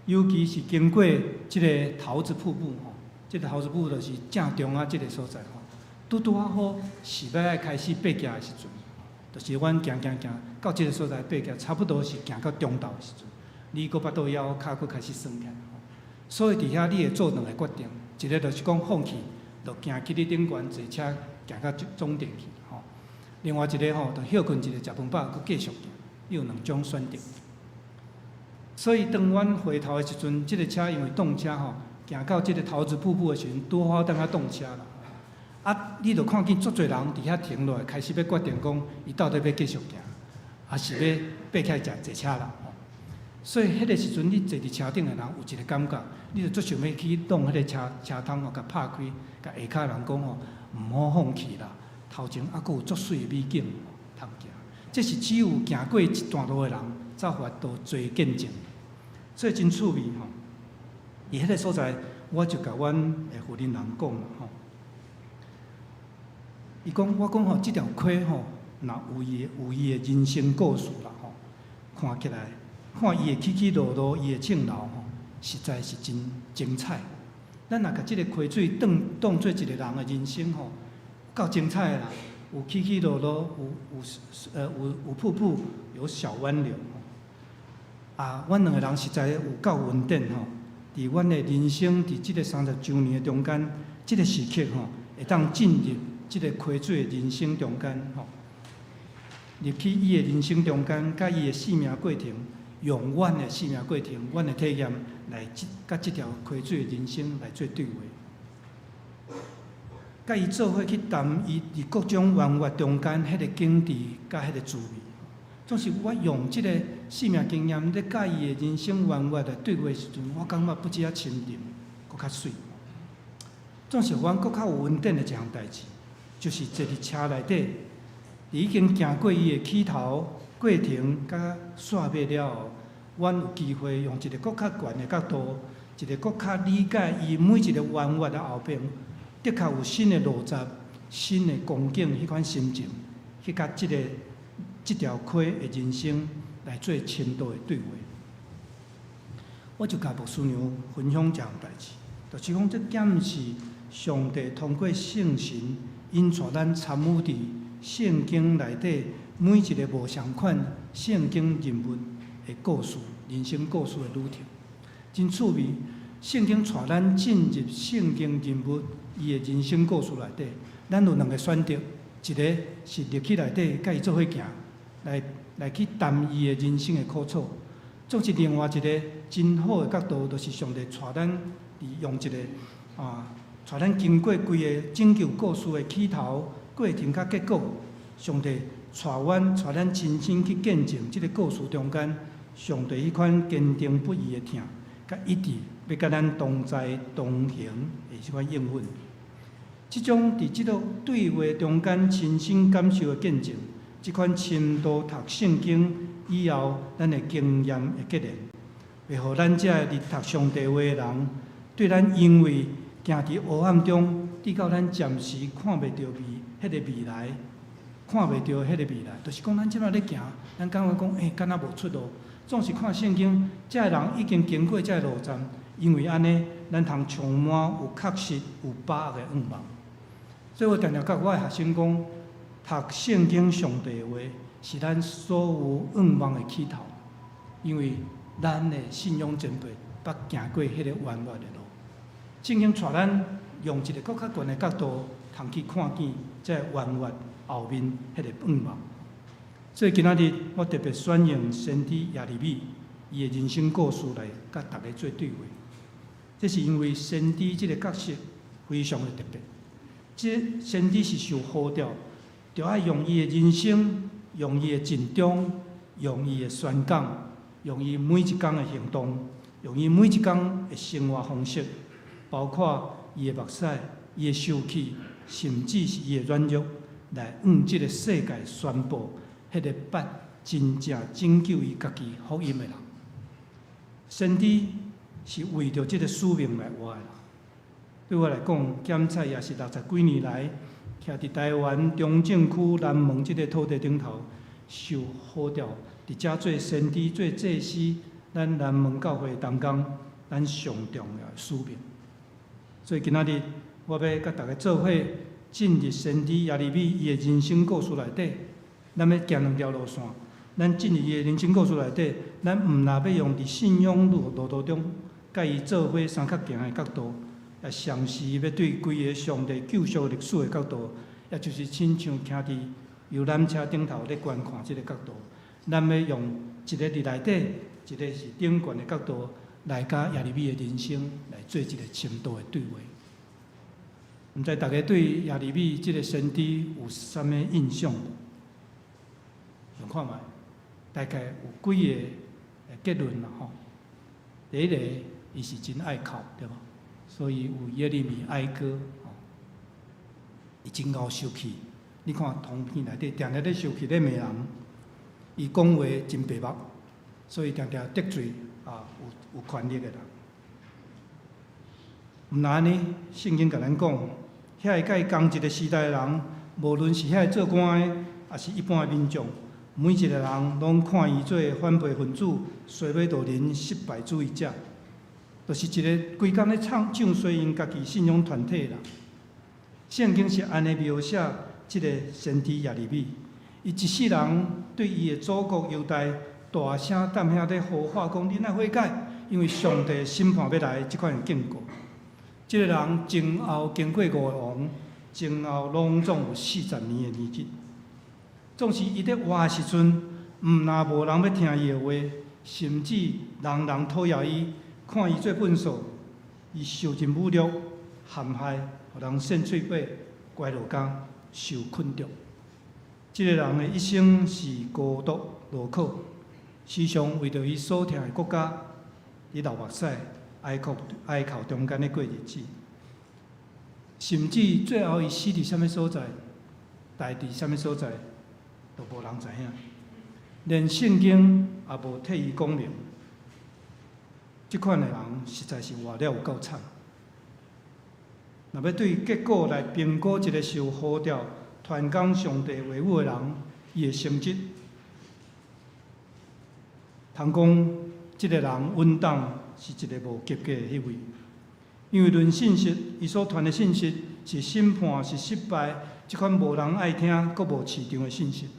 尤其是經過這个桃子瀑布吼，這个桃子瀑布就是正中仔這个所在吼，拄拄仔好是欲愛開始爬行的時陣，就是阮行行行到這个所在爬行，差不多是行到中晝的時陣，你閣腹肚枵，跤閣開始酸起來吼。所以佇遐你會做兩个決定，一个就是講放棄，就行去你頂懸坐車行到終點去吼。另外一个吼，就歇睏一下，食飯飽，閣繼續行。你有兩種選擇。所以當阮回頭的時陣，這个車因為動車吼，行到這个桃子瀑布的時陣，拄好等下動車啦。啊，你就看見足濟人佇遐停落來，開始欲決定講，伊到底欲繼續行，抑是欲爬起來食坐車啦。所以彼个時陣，你坐佇車頂的人有一个感覺，你就足想欲去擋彼个車車窗吼，共拍開，共下跤人講吼，毋好放棄啦，頭前猶閣有足媠的美景通行。這是只有行過一段路的人，才有法度做見證。所以真趣味吼。佇彼个所在，我就共阮的婦人人講啦吼。伊講，我講吼，這條溪吼，若有伊的人生故事啦吼，看起來，看伊的起起落落，伊的衝流吼，實在是真精彩。咱若共這个溪水當做一個人的人生吼，夠精彩的啦。有起起落落，有瀑布，有小灣流。啊，阮兩个人實在有夠恩典吼，佇阮的人生佇這个30週年的中間，這个時刻吼，會當進入這个溪水的人生中間吼，入去伊的人生中間，佮伊的生命過程，用阮的生命過程、阮的體驗來這佮這條溪水的人生來做對話，佮伊做伙去談伊佇各種彎月中間彼个景致佮彼个滋味。總是我用這个生命經驗咧，佮伊的人生彎月來對話的時陣，我感覺不止較深沉，閣較媠。總是予阮閣較有恩典的一項代誌，就是坐佇車內底，佇已經行過伊的起頭過程佮煞尾了後，阮有機會用一个閣較懸的角度，一个閣較理解伊每一个彎月的後邊，的確有新的邏輯、新的光景，彼款心情，去佮這條溪的人生來做深度的對話。我就共牧師娘分享這項代誌，就是講這敢毋是上帝通過聖神引帶咱參與佇聖經內底每一个無相仝聖經人物的故事、人生故事的旅程，真趣味。聖經帶咱進入聖經人物伊的人生故事內底，咱有兩个選擇，一个是入去內底佮伊做伙行，來去談伊的人生的苦楚；總是另外一个真好的角度，就是上帝帶咱佇用一个啊，帶咱經過規个拯救故事的起頭、過程佮結果，上帝帶阮帶咱親身去見證這个故事中間，上帝彼款堅定不移的疼，佮一直欲佮咱同在同行的這款應允。這種佇這个對話中間親身感受的見證，這款深度讀聖經以後，咱的經驗的結連，會予咱這个日讀上帝話的人，對咱因為行佇黑暗中，直到咱暫時看袂著彼个未來，看袂著彼个未來，就是講咱這擺咧行，咱感覺講，敢若無出路。總是看聖經，這个人已經經過這个路站，因為按呢，咱通充滿有確實有把握的向望。所以我常常佮我的學生講，讀聖經上帝的話是咱所有向望的起頭，因為咱的信仰前輩捌行過彼個彎曲的路。聖經帶咱用一個閣較懸的角度，通去看見這個彎曲後面彼個盼望。所以今仔日我特別選用先知耶利米伊的人生故事來佮大家做對話。這是因為先知這個角色非常的特別。這先知是受呼召，著愛用伊的人生，用伊的盡忠，用伊的宣講，用伊每一工的行動，用伊每一工的生活方式，包括伊的目屎、伊的受氣，甚至是伊的軟弱，來向這個世界宣布彼個捌真正拯救伊家己福音的人。先知是為著這個使命來活的人。對我來講，檢採也是六十幾年來，徛佇台灣中正區南門這個土地頂頭，受呼召佇遮做先知、做祭司，咱南門教會同工，咱上重要的使命。所以今仔日我欲佮大家做伙進入先知耶利米伊的人生故事內底，咱欲行兩條路線。咱進入伊的人生故事內底，咱毋若欲用佇信仰路途中，佮伊做伙相較行的角度，也嘗試欲對規個上帝救贖歷史的角度，也就是親像徛佇遊覽車頂頭咧觀看這個角度，咱欲用一个佇內底，一个是頂懸的角度，來佮耶利米的人生來做一個深度的對話。毋知大家對耶利米這個先知有啥物印象？想看覓？大概有幾个結論啦吼。第一個，伊是真愛哭，對無？所以有耶利米哀歌，吼。伊真𠢕受氣，你看通篇內底定定咧受氣咧罵人，伊講話真白目，所以定定得罪啊有權力的人。毋若按呢，聖經共咱講，遐个佮伊仝一个時代的人，無論是遐个做官的，抑是一般的民眾，每一个人攏看伊做反背分子、西尾道人、失敗主義者，就是一个規工咧唱唱衰𪜶家己信仰團體啦。聖經是按呢描寫這个先知耶利米，伊一世人對伊的祖國猶大大聲踮遐咧呼喊講：恁愛悔改，因為上帝審判欲來，這款的警告。這个人前後經過五个王，前後攏總有40年的年日。總是伊咧活的時陣，毋若無人欲聽伊的話，甚至人人討厭伊，看伊做糞掃，伊受盡侮辱、陷害，予人扇喙尾、關牢監、受困著。這个人的一生是孤獨勞苦，時常為著伊所疼的國家，佇流目屎、哀哭、哀哭中間咧過日子。甚至最後伊死佇啥物所在，待佇啥物所在，都無人知影，連聖經也無替伊講明。這款的人實在是活了有夠慘。若欲對結果來評估一個受呼召傳講上帝話語的人，伊的成績，通講這个人穩當是一个無及格的彼位。因為論信息，伊所傳的信息是審判、是失敗，這款無人愛聽、閣無市場的信息。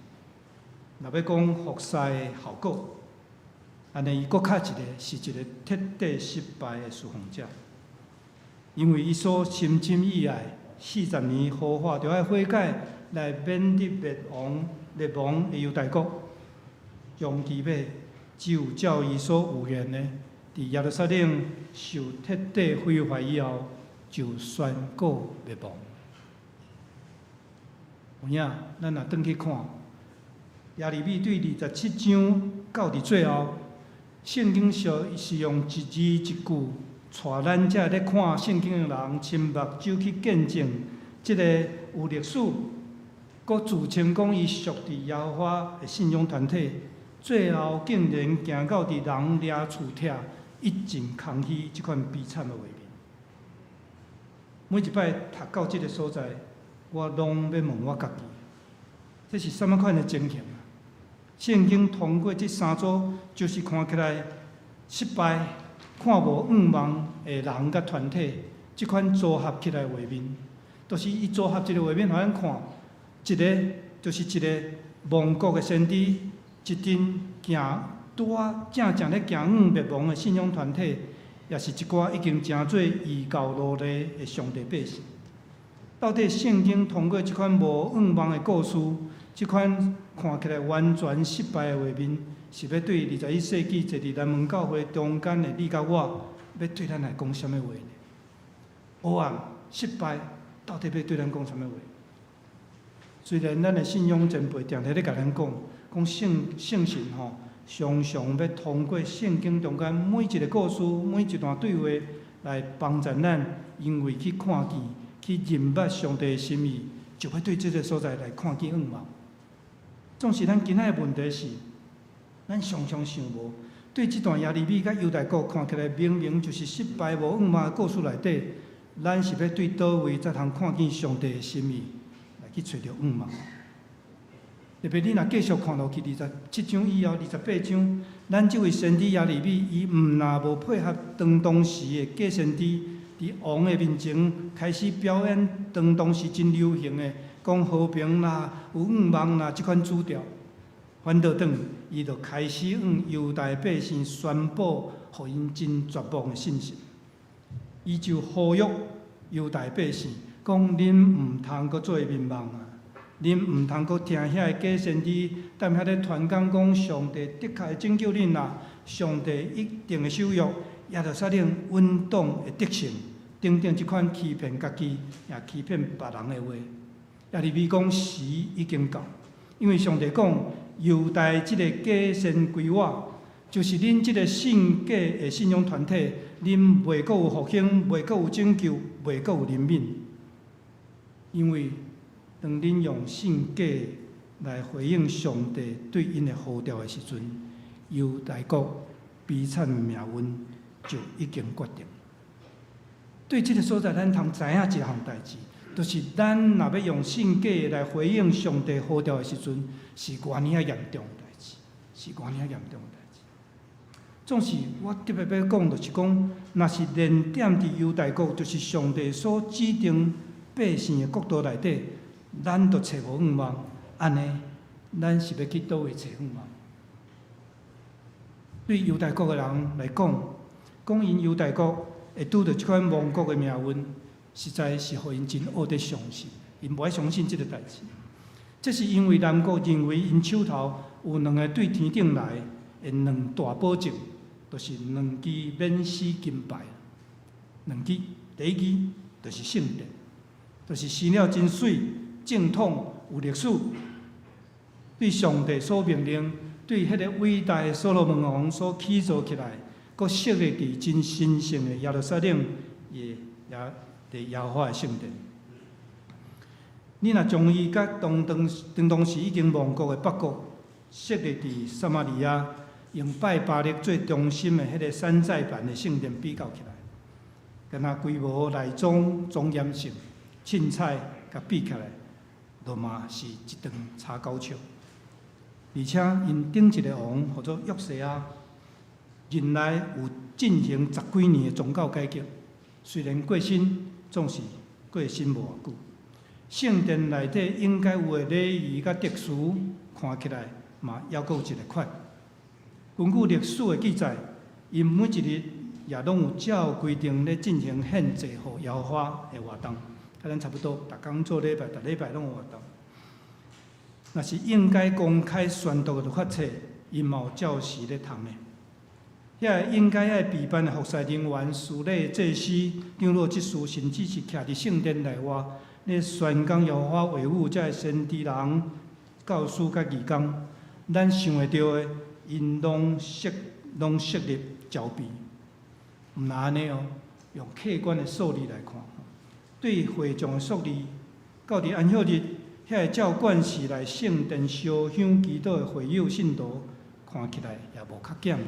若欲講服侍的效果，按呢伊閣較一個是一個徹底失敗的事奉者，因為伊所深深意愛四十年呼喊著愛悔改來免得滅亡滅亡的猶大國，終其尾只有照伊所預言的，佇耶路撒冷受徹底毀壞以後，就宣告滅亡。有影，咱若轉去看耶利米對27章到佇最後，聖經上是用一字一句，帶咱這咧看聖經的人，親目睭去見證這个有歷史，閣自稱講伊屬佇耶和華的信仰團體，最後竟然行到佇人掠厝拆、一盡空虛這款悲慘的畫面。每一擺讀到這个所在，我攏欲問我家己：這是啥物款的情形啊？聖經通過這三組，就是看起來失敗、看無盼望的人佮團體，這款組合起來的畫面，就是伊組合一个畫面，予咱看，一个就是一个亡國的先知，一陣行拄仔正正咧行向滅亡的信仰團體，也是一寡已經成做異教奴隸的上帝百姓。到底聖經通過這款無盼望的故事，這款看起來完全失敗的畫面，是欲對21世紀坐佇南門教會中間的你佮我，欲對咱來講啥物話呢？黑暗、失敗，到底欲對咱講啥物話？雖然咱的信仰前輩定定咧共咱講，講聖聖神吼，常常欲通過聖經中間每一个故事、每一段對話來幫助咱，因為去看見、去認捌上帝的心意，就欲對這个所在來看見向望。總是咱今仔的問題是，咱常常想無，對這段耶利米佮猶大國看起來明明就是失敗無向望的故事內底，咱是欲對佗位才通看見上帝的心意，來去揣著向望。特別你若繼續看落去，27章以後，28章，咱這位先知耶利米，伊毋若無配合當當時的假先知，佇王的面前開始表演當當時真流行的講和平啦、有向望啦這款主調，反倒轉，伊就開始向猶大百姓宣布，予𪜶真絕望的信息。伊就呼籲猶大百姓講：恁毋通閣做眠夢啊！恁毋通閣聽遐個假先知踮遐咧傳講講上帝的確會拯救恁啦，上帝一定會守約，耶路撒冷穩當會得勝，等等這款欺騙家己也欺騙別人的話。耶利米講時已經到，因為上帝講猶大這个假先歸我，就是恁這个信假的信仰團體，恁袂閣有復興，袂閣有拯救，袂閣有憐憫，因為當恁用信假來回應上帝對𪜶的呼召的時陣，猶大國悲慘的命運就已經決定。對這个所在，咱通知影一項代誌，就是咱若欲用信假來回應上帝呼召的時陣，是偌爾仔嚴重的代誌，是偌爾仔嚴重的代誌。總是我特別欲講，就是講，若是連踮佇猶大國，就是上帝所指定百姓的國度內底，咱都揣無向望，按呢，咱是欲去佗位揣向望？對猶大國的人來講，講𪜶猶大國會拄著這款亡國的命運，實在是予𪜶真僫得相信，𪜶無愛相信這个代誌。這是因為南國認為𪜶手頭有兩个對天頂來的兩大保證，就是兩支免死金牌。兩支，第一支就是聖殿，就是生了真媠、正統、有歷史，對上帝所命令，對彼个偉大的所羅門王所起造起來，閣設立佇真神聖的耶路撒冷，也也佇耶和華的聖殿。你若將伊佮當當當當時已經亡國的北國設立佇撒瑪利亞，用拜巴力做中心的彼个山寨版的聖殿比較起來，敢若規模內裝莊嚴性、凊彩共比起來，都嘛是一頓柴狗笑。而且𪜶頂一个王號做約西亞，任內有進行十幾年的宗教改革，雖然過身，總是過身無偌久。聖殿內底應該有的禮儀佮秩序，看起來嘛猶閣有一个缺。根據歷史的記載，𪜶每一日也攏有照規定咧進行獻祭予耶和華的活動，佮咱差不多，逐工做禮拜，逐禮拜攏有活動。若是應該公開宣讀的律法冊，𪜶嘛有照時咧讀的。遐個應該愛備辦的服侍人員、司禮祭司、長老執事，甚至是徛佇聖殿內外咧宣講耶和華話語，這个先知人、教師佮義工，咱想會著的，𪜶攏設立逃避。毋但按呢哦，用客觀的數字來看，對會眾的數字，到佇安息日，遐個照慣勢來聖殿燒香祈禱的會友信徒，看起來也無較減呢。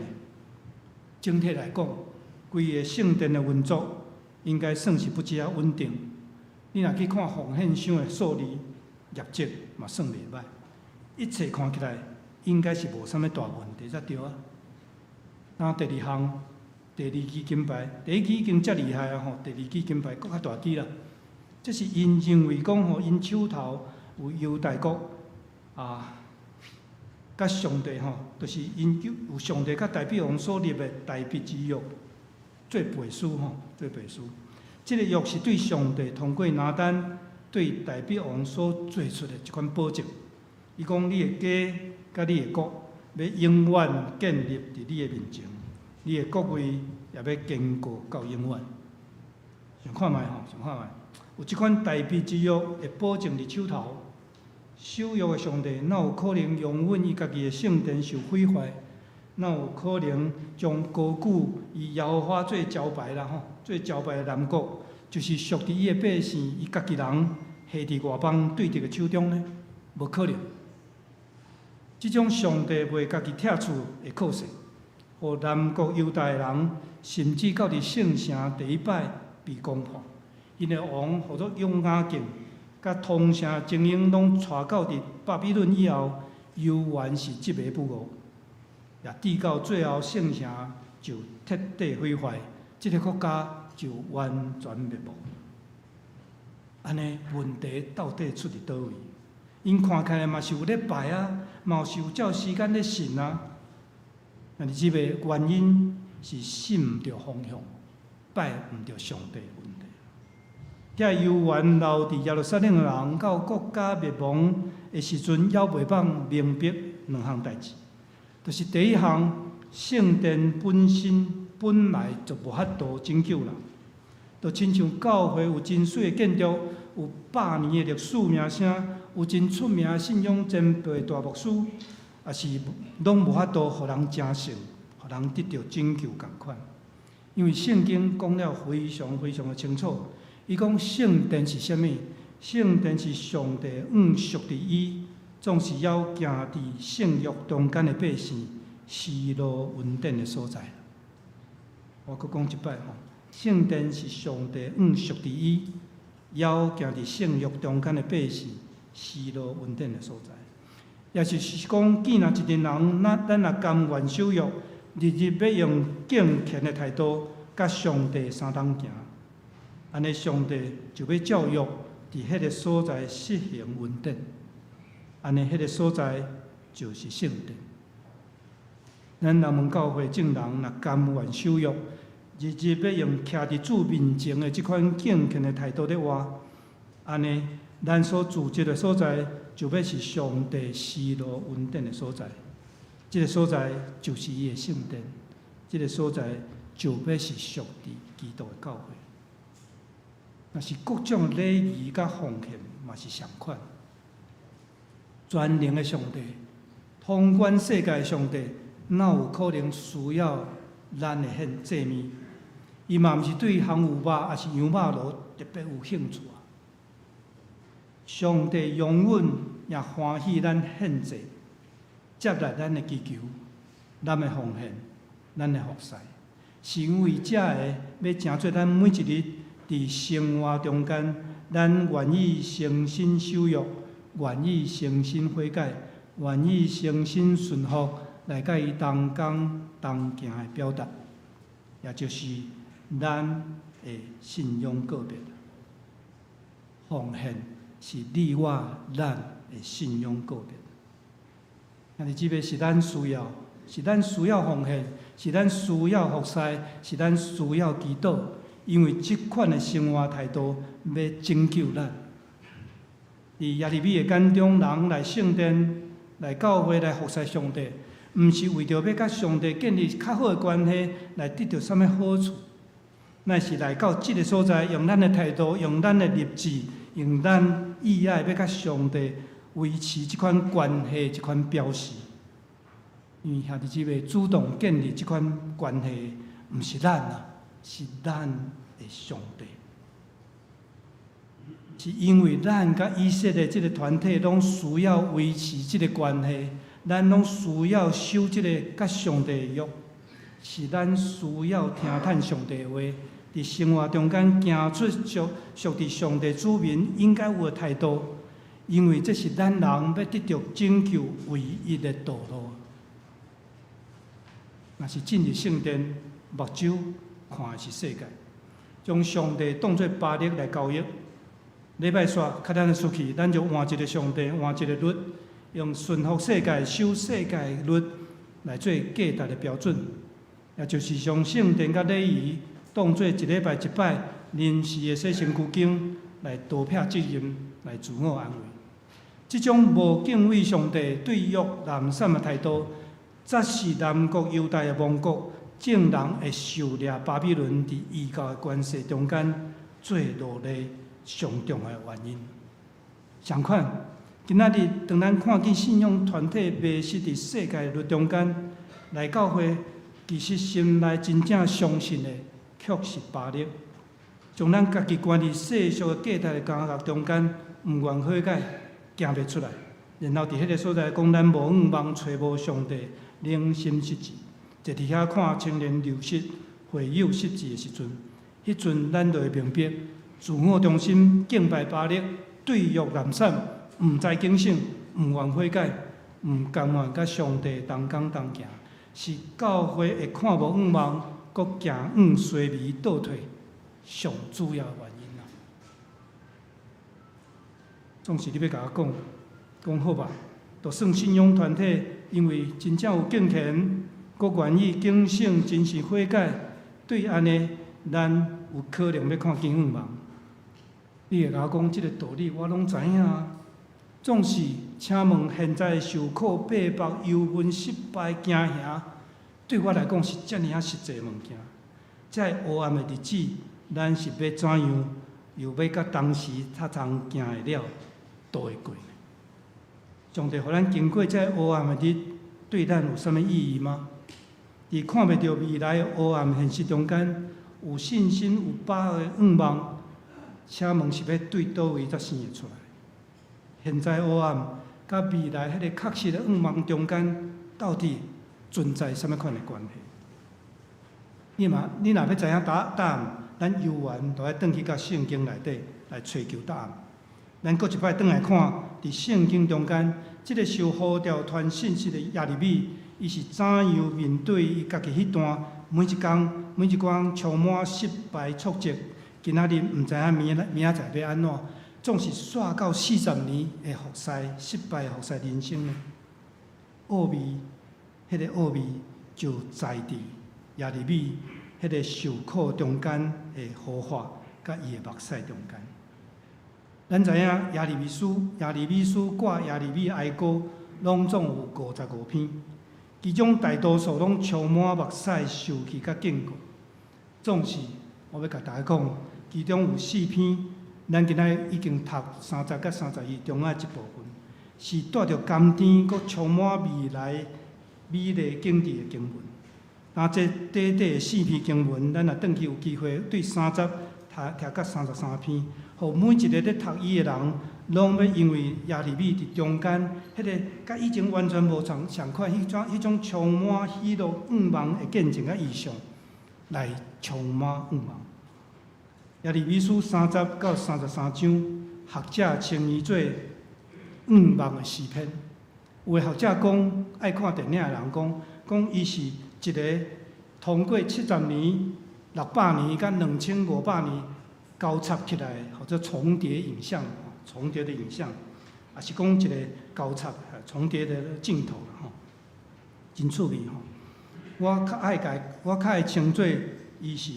整體來講，規个聖殿的運作應該算是不止仔穩定。你若去看奉獻箱的數字，業績嘛算袂䆀。一切看起來應該是無啥物大問題才對啊。那第二項，第二支金牌，第一支已經遮厲害啊吼，第二支金牌閣較大支啦。這是𪜶認為講吼，𪜶手頭有猶大國啊，佮上帝吼，就是𪜶有上帝佮大衛王所立的大衛之約做背書吼，做背書。這個約是對上帝通過拿單對大衛王所做出的一款保證。伊講你的家佮你的國，欲永遠建立佇你的面前，你的國位也欲堅固到永遠。想看覓吼，想看覓，有這款大衛之約的保證佇手頭，守約的上帝，哪有可能容忍伊家己的聖殿受毀壞？哪有可能將高舉以耶和華做招牌啦吼，做招牌的南國，就是屬佇伊的百姓，伊家己人下佇外邦對敵的手中呢？無可能。這種上帝袂家己拆厝的可惜，予南國猶大的人，甚至到佇聖城第一擺被攻破，𪜶的王號做約雅敬，佮同城精英攏帶到佇巴比倫以後，猶原是執迷不悟，也直到最後聖城就徹底毀壞，這個國家就完全滅亡。按呢問題到底出佇佗位？𪜶看起來嘛是有咧拜啊，嘛是有照時間咧信啊。但是這个原因是信毋著方向，拜毋著上帝的問題。遮猶原留佇耶路撒冷的人，到國家滅亡的時陣，猶袂放明白兩項代誌。就是第一項，聖殿本身本來就無法度拯救人，就親像教會有真媠的建築，有百年的歷史名聲，有真出名的信仰前輩大牧師，也是攏無法度予人成聖，予人得著拯救仝款。因為聖經講了非常非常的清楚，伊講聖殿是啥物？聖殿是上帝向屬佇伊，總是猶行佇聖約中間的百姓施落恩典的所在。我閣講一擺吼，聖殿是上帝向屬佇伊，猶行佇聖約中間的百姓施落恩典的所在。也就是講，既若一個人，咱若甘願守約，日日欲用敬虔的態度，佮上帝相同行，按呢上帝就欲照約佇彼个所在實行恩典，按呢彼个所在就是聖殿。咱南門教會眾人若甘願守約，日日欲用徛佇主面前的這款敬虔的態度咧活，按呢，咱所住這个所在就欲是上帝施落恩典的所在。這个所在就是伊的聖殿，這个所在就欲是屬佇基督的教會。若是各種禮儀佮奉獻嘛是相款。全能的上帝，統管世界的上帝，哪有可能需要咱的獻祭物？伊嘛毋是對烘牛肉抑是羊肉爐特別有興趣啊！上帝容忍也歡喜咱獻祭，接納咱的祈求、咱的奉獻、咱的服侍，是因為這个欲成做咱每一日佇生活中間，咱願意誠心守約，願意誠心悔改，願意誠心順服，來佮伊同工同行的表達，也就是咱的信仰告白。奉獻是你我咱的信仰告白。但是這个是咱需要，是咱需要奉獻，是咱需要服侍，是咱需要祈禱，因為這款的生活態度欲拯救咱。佇耶利米的眼中，人來聖殿、來教會、來服侍上帝，毋是為著欲佮上帝建立較好的關係，來得著啥物好處，乃是來到這个所在，用咱的態度，用咱的立志，用咱意愛，欲佮上帝維持這款關係，這款表示。因為兄弟姊妹主動建立這款關係，毋是咱啊，是咱的上帝。是因為咱佮以色列這个團體攏需要維持這个關係，咱攏需要守這个佮上帝的約，是咱需要聽趁上帝的話，佇生活中間行出屬屬佇上帝子民應該有的態度，因為這是咱人欲得著拯救唯一的道路。若是進入聖殿，目睭看的是世界，將上帝當做巴力來交易。禮拜煞較咱出去，咱就換一个上帝，換一个律，用順服世界、守世界律來做價值的標準，也就是將聖殿佮禮儀當做一禮拜一擺臨時的洗身軀間來逃避責任、來自我安慰。這種無敬畏上帝、對約濫散的態度，才是南國猶大的亡國眾人會受掠巴比倫佇異教的權勢中間做奴隸上重要的原因。相款，今仔日當咱看見信仰團體迷失佇世界律中間，來教會，其實心內真正相信的，卻是巴力，將咱家己關佇世俗的價值的監獄中間，毋願悔改，行袂出來，然後佇彼个所在講咱無向望，揣無上帝，良心失志。坐佇遐看青年流失、會友失志的時陣，彼陣咱就會明白，自我中心、敬拜巴力、對約濫散、毋知警醒、毋願悔改、毋甘願佮上帝同工同行，是教會會看無向望，閣行向衰微倒退上主要的原因啦。總是你欲共我講，講好吧，就算信仰團體因為真正有敬虔，閣願意警醒、真實悔改，對按呢，咱有可能欲看見向望。你會共我講這个道理，我攏知影啊。總是，請問現在受苦、被迫、憂悶、失敗、驚嚇，對我來講是遮爾仔實際的物件。這个黑暗的日子，咱是欲怎樣，又欲佮當時較通行會了，渡會過呢？上帝予咱經過這个黑暗的日，對咱有啥物意義嗎？佇看袂著未來的黑暗現實中間，有信心、有把握的向望，請問是欲對佗位才生會出來？現在黑暗佮未來彼个確實的向望中間，到底存在啥物款的關係？你嘛，你若欲知影答答案，咱猶原就愛轉去佮聖經內底來揣求答案。咱閣一擺轉來看，佇聖經中間，這个受呼召傳信息的耶利米，伊是怎樣面對伊家己彼段每一工、每一工充滿失敗挫折，今仔日毋知影明明仔載欲按怎，總是煞到40年的服侍失敗的服侍人生呢？奧秘，彼个奧秘就在佇耶利米彼个受苦中間的呼喊，佮伊的目屎中間。咱知影耶利米書、耶利米書掛耶利米哀歌，攏總有55篇，其中大多數攏充滿目屎、受氣佮警告。總是，我欲共大家講，其中有四篇，咱今仔已經讀30佮31中的一部分，是帶著甘甜閣充滿未來美麗景致的經文。那這短短的四篇經文，咱若轉去有機會對三十讀讀到33篇，予每一个咧讀伊的人，攏欲因為耶利米佇中間，彼个佮以前完全無仝相款，彼種充滿喜樂向望的見證佮異象，來充滿向望。耶利米書30到33章，學者稱伊做向望的詩篇。有的學者講，愛看電影的人講，講伊是一个通過70年、600年佮2500年交插起來，或者重疊影像，重疊的影像，也是講一个交插重疊的鏡頭吼，真趣味吼。我較愛稱做伊是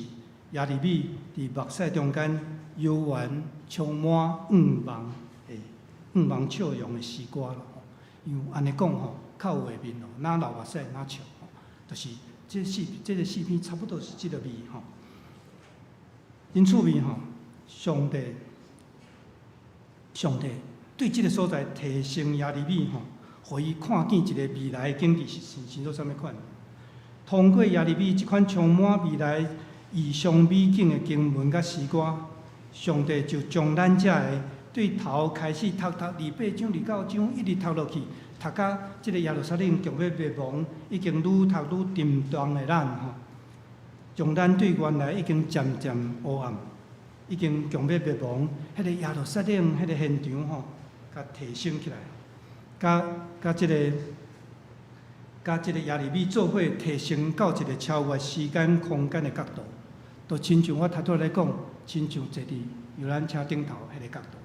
耶利米佇目屎中間猶原充滿向望的向望笑容的詩歌咯。因為按呢講吼，較有畫面咯，若流目屎若笑吼，就是這个四篇差不多是這个味吼。真趣味吼，上帝，上帝對這个所在提升耶利米吼，予伊看見一个未來的景致是是做啥物款。通過耶利米這款充滿未來異象美景的經文佮詩歌，上帝就將咱遮个對頭開始讀讀28章、29章，一直讀落去，讀到這个耶路撒冷強欲滅亡，已經愈讀愈沉重的咱吼，將咱對原來已經漸漸黑暗，已經強欲滅亡，彼个耶路撒冷彼个現場吼，共提升起來，佮這个耶利米做伙提升到一个超越時間空間的角度，就親像我頭拄仔咧講，親像坐佇遊覽車頂頭彼个角度，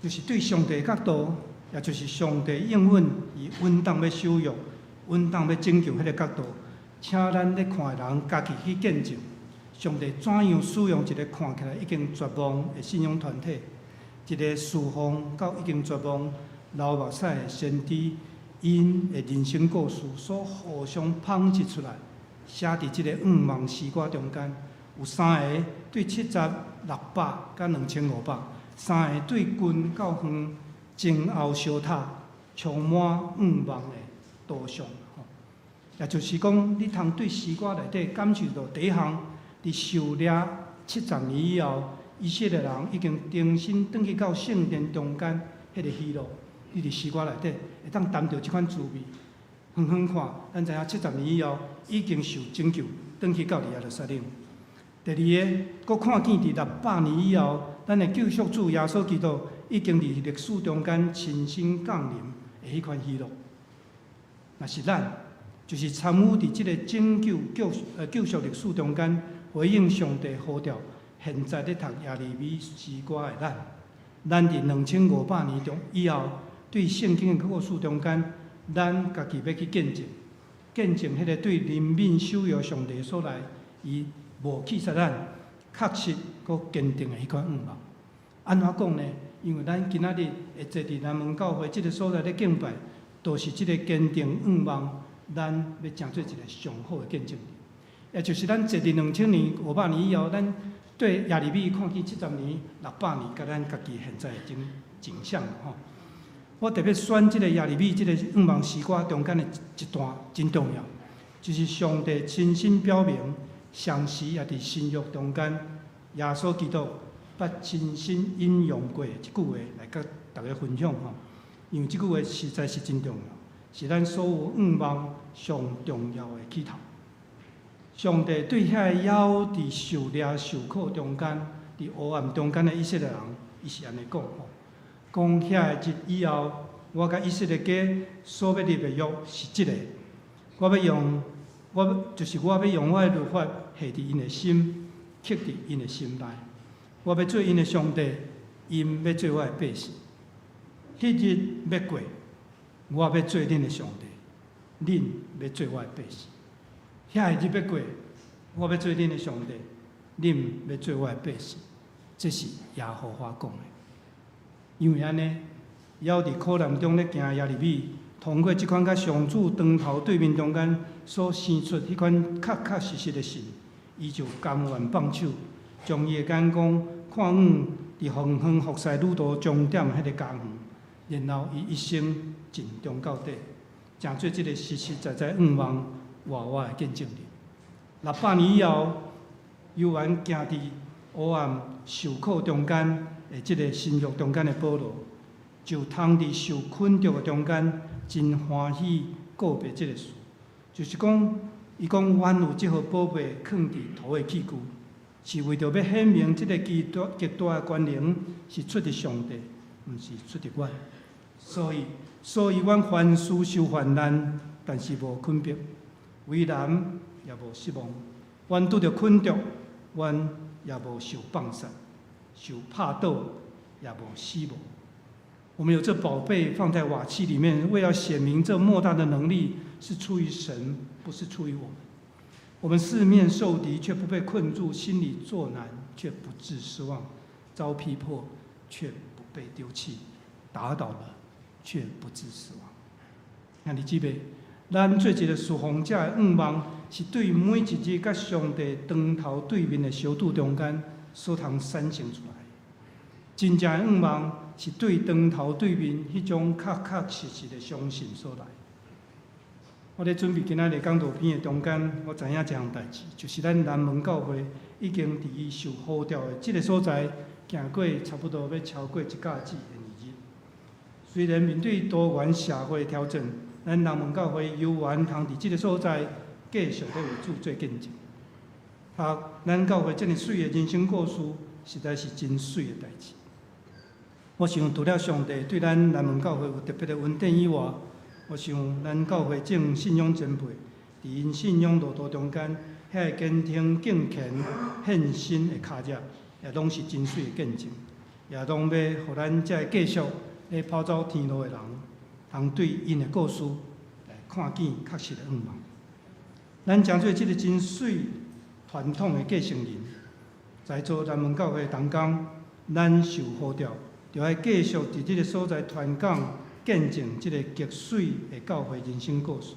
就是對上帝的角度，也就是上帝應允伊穩當欲守約、穩當欲拯救彼个角度，請咱咧看的人家己去見證，上帝怎樣使用一个看起來已經絕望的信仰團體，一个侍奉到已經絕望流目屎的先知，𪜶的人生故事所互相紡織出來，寫佇這个願望詩歌中間，有三个對70、600佮2500，三个對近到遠前後相塔，充滿願望的圖像。吼，也就是講，你通對詩歌內底感受到第一項，佇受掠70年以後，以色列人已經重新轉去到聖殿中間彼个喜樂，你佇詩歌內底會當擔著這款滋味。遠遠看，咱知影七十年以後已經受拯救，轉去到耶路撒冷。第二个，閣看見佇600年以後，咱的救贖主耶穌基督已經佇歷史中間親身降臨的彼款喜樂。若是咱，就是參與佇這个拯救救贖歷史中間，回應上帝呼召，現在咧讀耶利米詩歌的咱，咱佇2500年中以後，對聖經的故事中間，咱家己欲去見證，見證彼个對憐憫守約上帝所來，伊無棄殺咱，確實閣堅定的彼款願望。按怎講呢？因為咱今仔日會坐佇南門教會這个所在咧敬拜，就是這个堅定願望，咱欲成做一個上好的見證人。也就是咱坐佇2000年、500年以後，咱對耶利米看見70年、600年，佮咱家己現在的種景象吼。我特別選這个耶利米這个願望詩歌中間的一段真重要，就是上帝親身表明，同時也佇新約中間，耶穌基督捌親身引用過的這句話來佮大家分享吼。因為這句話實在是真重要，是咱所有願望上重要的起頭。上帝對遐个猶佇受掠受苦中間，佇黑暗中間的以色列人，伊是按呢講吼。講遐个日以後，我佮以色列家所欲立的約是這个，我欲用，我就是我欲用我的律法下佇𪜶的心，刻佇𪜶的心內。我欲做𪜶的上帝，𪜶欲做我的百姓。彼日欲過，我欲做恁的上帝，恁欲做我的百姓。遐个日欲過，我欲做恁的上帝，恁欲做我的百姓。這是耶和華講的。因為按呢，猶佇苦難中咧行耶利米，通過這款佮上主當頭對面中間所生出彼款確確實實的信，伊就甘願放手，將伊的眼光看遠佇遠方服侍旅途終點彼个家園，然後伊一生盡忠到底，成做這个實實在在願望活活的見證人。600年以後，猶原行佇黑暗受苦中間的這个新約中間的保羅，就通佇受困著的中間，真歡喜告別這个事，就是講，伊講阮有這號寶貝囥佇土的器具，是為著欲顯明這个極大極大的權能是出佇上帝，毋是出佇阮。所以，所以阮凡事受患難，但是無困迫；為難也無失望。阮拄著困著，阮也無受放殺；受拍倒，也無死亡。我們有這寶貝放在瓦器裡面，為要顯明這莫大的能力是出於神，不是出於我們。我們四面受敵，卻不被困住；心裡作難，卻不致失望；遭逼迫，卻不被丟棄；打倒了，卻不致死亡。兄弟姊妹，咱做一个侍奉者的願望，是對每一日佮上帝當頭對面的相拄中間所通產生出來。真正的願望是對當頭對面彼種確確實實的相信所來。我咧準備今仔日講道片的中間，我知影一項代誌，就是咱南門教會已經佇伊受呼召的這个所在，行過差不多欲超過一甲子的年日。雖然面對多元社會的挑戰，咱南門教會猶原通佇這个所在繼續咧為主做見證。啊，咱教會這爾媠的人生故事，實在是真媠的代誌。我想除了上帝對咱南門教會有特別的恩典以外，我想咱教會眾信仰前輩，佇𪜶信仰路途中間，遐个堅挺敬虔獻身的跤跡，也攏是真媠的見證，也攏欲予咱才會繼續咧跑走天路的人，通對𪜶的故事來看見確實的向望。咱成做這个真媠傳統的繼承人，在座南門教會同工，咱受呼召，著愛繼續佇這个所在傳講見證這个極媠的教會人生故事。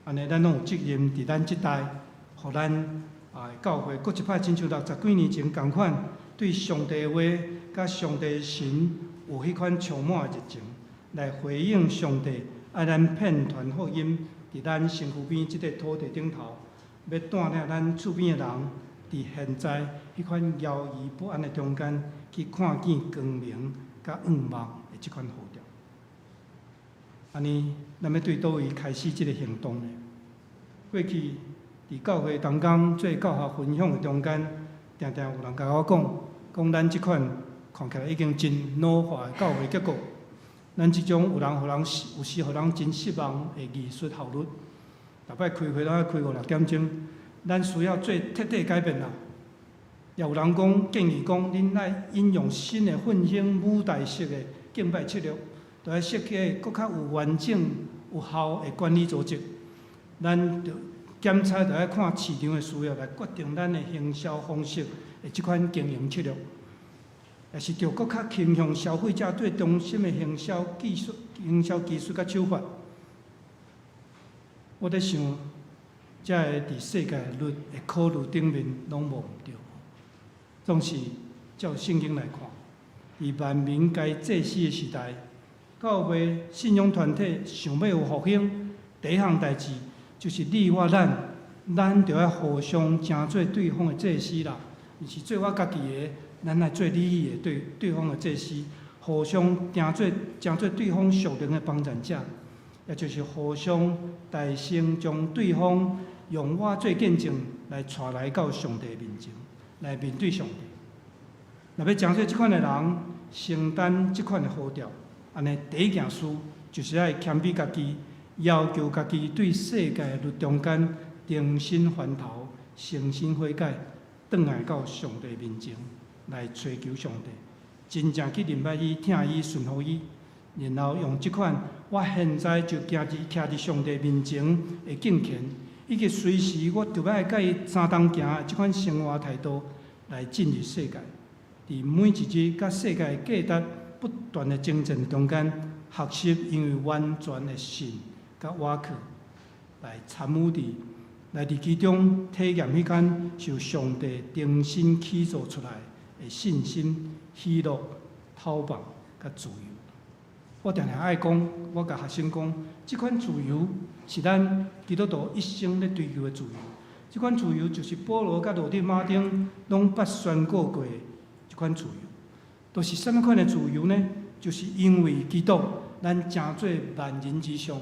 按呢，咱攏有責任佇咱這代，予咱啊教會閣一擺親像六十幾年前仝款，對上帝的話佮上帝神有彼款充滿的熱情，來回應上帝愛咱遍傳福音，佇咱身軀邊這个土地頂頭，欲帶領咱厝邊的人，佇現在彼款搖移不安的中間，去看見光明佮向望的這款呼召。按呢，咱欲對佗位開始這个行動呢？過去佇教會同工做教學分享的中間，定定有人共我講，講咱這款看起來已經真老化的教會結構，咱這種有人予人有時予人真失望的藝術效率，逐擺開會攏愛開五六點鐘，咱需要做徹底改變啦。也有人講建議講，恁愛引用新的奮興舞台式的敬拜策略，著愛設計閣較有完整、有效的管理組織。咱著檢查，著愛看市場的需要來決定咱的行銷方式的這款經營策略，也是著閣較傾向消費者最中心的行銷技術、行銷技術佮手法。我咧想，這个佇世界律的考慮頂面攏無毋對。總是照聖經來看，佇萬民皆祭司的時代，教會信仰團體想欲有復興，第一項代誌就是你我咱，咱著愛互相成做對方的祭司啦，毋是做我家己的，咱來做你的對對方的祭司，互相成做成做對方屬靈的幫贊者，也就是互相代先將對方用我做見證來帶來到上帝面前，來面對上帝。若欲成做這款的人，承擔這款的呼召，按呢第一件事就是愛謙卑家己，要求家己對世界律中間重新翻頭，誠心悔改，轉來到上帝面前來揣求上帝，真正去認捌伊、疼伊、順服伊，然後用這款我現在就行佇徛佇上帝面前的敬虔，以及隨時我著愛佮伊相同行的這款生活態度來進入世界。佇每一日佮世界價值不斷的爭戰中間，學習因為完全的信佮倚靠來參與佇來佇其中體驗彼款受上帝重新起造出來的信心、喜樂、透放佮自由。我定定愛講，我共學生講，這款自由是咱基督徒一生咧追求的自由。這款自由就是保羅佮羅德馬丁攏捌宣告過的這款自由。都是啥物款的自由呢？就是因為基督，咱成做萬人之上；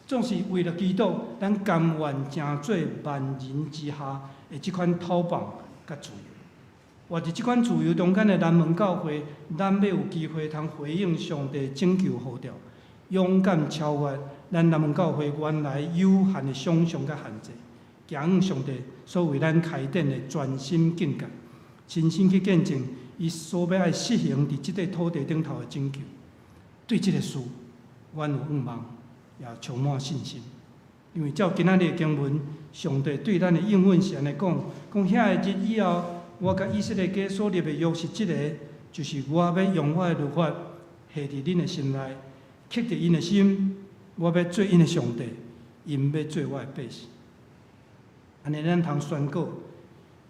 總是為著基督，咱甘願成做萬人之下的這款討放佮自由。活佇這款自由中間的南門教會，咱欲有機會通回應上帝拯救呼召，勇敢超越咱南門教會原來有限的想像佮限制，行向上帝所為咱開展的全新境界，親身去見證伊所欲愛實行佇這塊土地頂頭的拯救。對這个事，阮有向望，也充滿信心。因為照今仔日的經文，上帝對咱的應允是按呢講：講遐个日以後，我佮以色列家所立的約是這个，就是我欲用我的律法下佇恁的心內，刻佇𪜶的心，我欲做𪜶的上帝，𪜶欲做我的百姓。按呢，咱通宣告，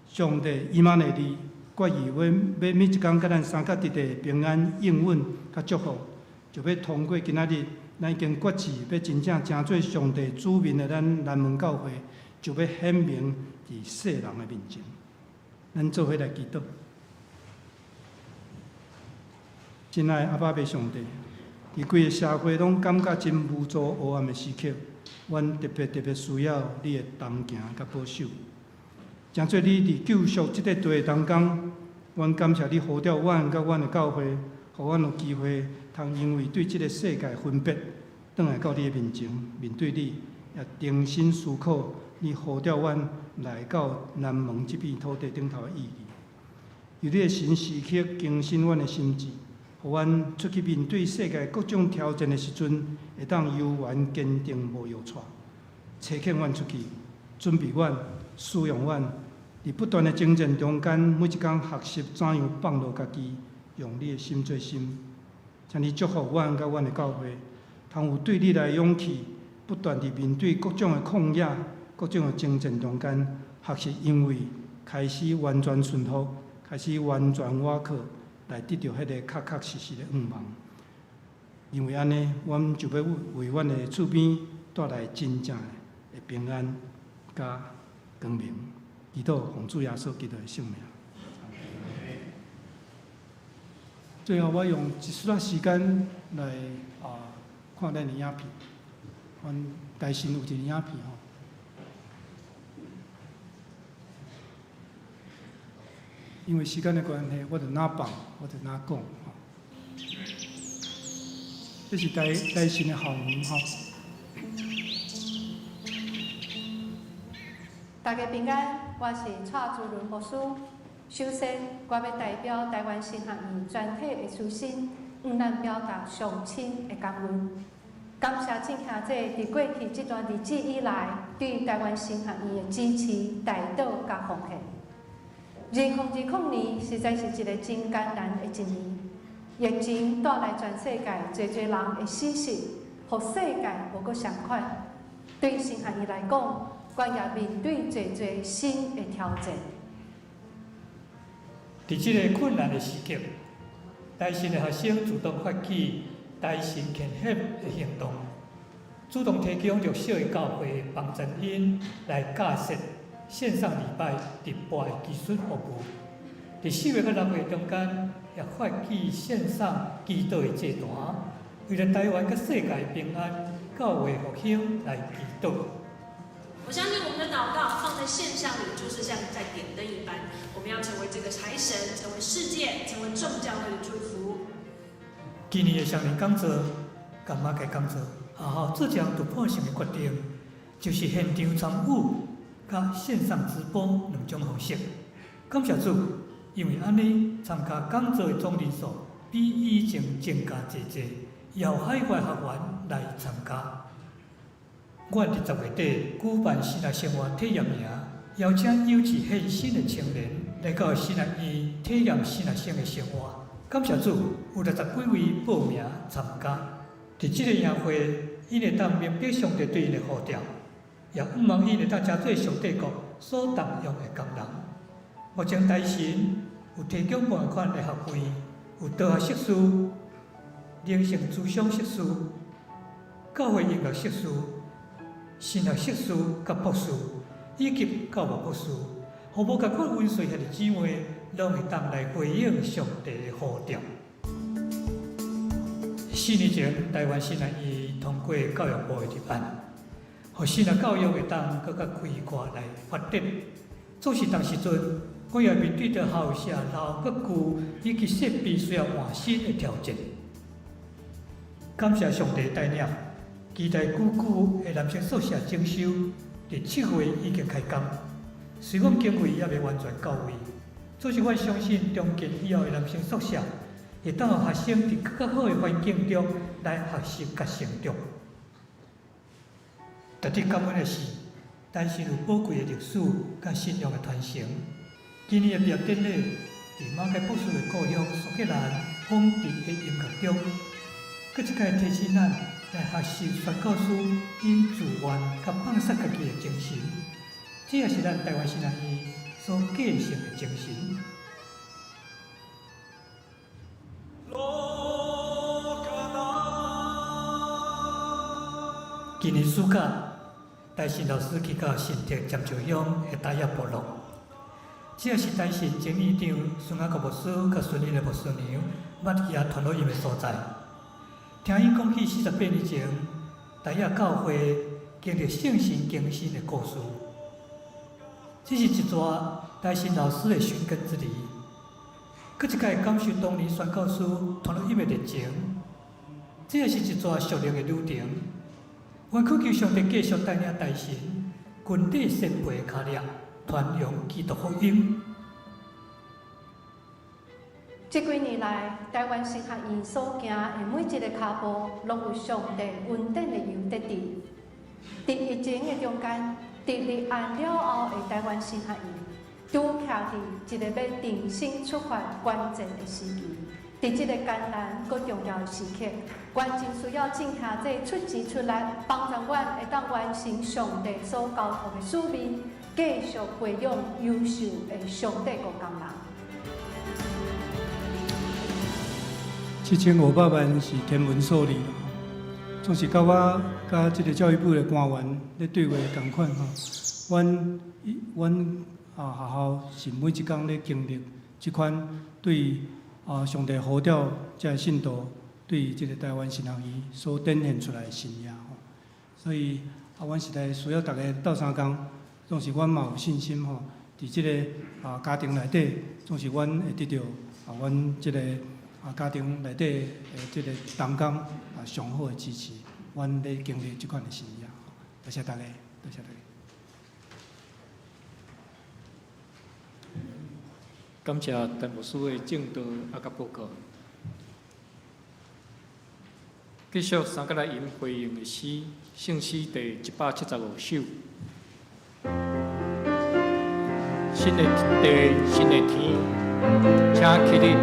上帝以馬內利決意欲欲每一工佮咱相佮佇的平安應允佮祝福，就欲通過今仔日，咱已經決志欲真正成做上帝子民的咱南門教會，就欲顯明佇世人的面前。咱做伙來祈禱。親愛的阿爸父上帝，佇規个社會攏感覺真無助、黑暗的時刻，阮特別特別需要你的同行佮保守。成做你佇救贖這塊地當中，阮感謝你呼召阮佮阮的教會，予阮有機會通因為對這个世界分別，轉來到你的面前，面對你，也重新思考你呼召阮來到南門這片土地頂頭的意義。求你的神時刻更新阮的心志，予阮出去面對世界各種挑戰的時陣，會當猶原堅定無搖掣。差遣阮出去，準備阮，使用阮，佇不斷的征戰中間，每一工學習怎樣放落家己，用你的心做心。請你祝福阮佮阮的教會，通有對你來的勇氣，不斷佇面對各種的曠野、各種的征戰中間，學習因為開始完全順服，開始完全倚靠，來得著彼个確確實實的向望。因為按呢，阮就欲為阮的厝邊帶來真正的平安佮光明。祈禱奉主耶穌基督的聖名。最後，我用一絲仔時間來看咱的影片。阮台新有一個影片吼。因為時間的關係，我就哪放，我就哪講吼。這是台台新的校園吼。大家平安，我是蔡珠倫牧師。首先，我欲代表臺灣神學院全體的師生，向咱表達上深的感恩。感謝眾兄弟佇過去這段日子以來，對臺灣神學院的支持、代禱佮奉獻。2020年實在是一个真艱難的一年，疫情帶來全世界濟濟人的死訊，予世界無閣相仝。對神學院來講，阮也面對濟濟新的挑戰。佇這个困難的時刻，台新的學生主動發起台新献血的行動，主動提供弱小的教會幫助𪜶來架設線上禮拜直播的技術服務。佇4月佮6月中間，也發起線上祈禱的祭壇，為了台灣佮世界平安、教會復興來祈禱。我相信我們的禱告放在線上裡，就是像在點燈一般。我們要成為這個財神，成為世界，成為眾教會的祝福。今年的雙年講座，佮馬偕講座，學校做一項突破性的決定，就是現場參與佮線上直播兩種方式。感謝主，因為按呢參加講座的總人數比以前增加濟濟，也有海外學員來參加。阮佇10月底舉辦神學生活體驗營，邀請有志獻身的青年來到神學院體驗神學生的生活。感謝主，有60幾位報名參加。佇這个營會，𪜶會當明白上帝對𪜶的呼召，也向望𪜶會當成做上帝國所重用的工人。目前台新有提供無仝款的學位，有道學碩士、靈性諮商碩士、教會音樂碩士、神學碩士佮博士，以及教牧博士，予無仝款文歲兄弟姊妹，攏會當來回應上帝的呼召。4年前，臺灣神學院通過教育部的立案，予神學教育會當閣較開闊來發展。總是當時陣，阮也面對著校舍老閣舊以及設備需要換新的挑戰。感謝上帝帶領，期待久久的男生宿舍整修，佇7月已經開工。雖講經費猶未完全到位，總是阮相信重建以後的男生宿舍，會當予學生佇閣較好的環境中來學習佮成長。值得感恩的是，台新有寶貴的歷史佮信仰的傳承。今年的畢業典禮，佇馬偕博士的故鄉蘇格蘭風笛的音樂中，閣一擺提醒咱來學習宣教師𪜶自願佮放捨家己的精神，這也是咱臺灣神學院所繼承的精神。今年暑假，台新老師去到新竹尖石鄉的大雅部落，這也是台新前院長孫雅各牧師佮孫英的牧師娘捌去遐傳福音的所在。聽𪜶講起48年前，大雅教會經歷聖神更新的故事，這是一逝台新老師的尋根之旅，閣一擺感受當年宣教師傳福音的熱情，這也是一逝屬靈的旅程。阮渴求上帝繼續帶領台新軍隊先輩的跤跡，傳揚基督福音。這幾年來，臺灣神學院所行的每一个跤步，攏有上帝恩典的油得佇。佇疫情的中間，佇立案了後的臺灣神學院，拄徛佇一個欲重新出發關鍵的時期。佇這個艱難閣重要的時刻，阮真需要眾兄弟出錢出力，幫助阮會當完成上帝所交託的使命，繼續培養優秀的上帝國工人。7500萬是天文數字啦，總是佮我佮這个教育部的官員咧對話仝款吼。阮學校是每一工咧經歷這款對上帝呼召這个信徒對這个臺灣神學院所展現出來的信仰吼。所以阮實在需要逐家鬥相共，總是阮嘛有信心吼，佇這个家庭內底，總是阮會得著阮這个家庭內底的這个同工上好的支持，阮咧經歷這款的信仰。多謝大家，多謝大家。感謝陳牧師的證道佮報告。繼續三個來吟回應的詩，聖詩第175首。新的地，新的天，請起立。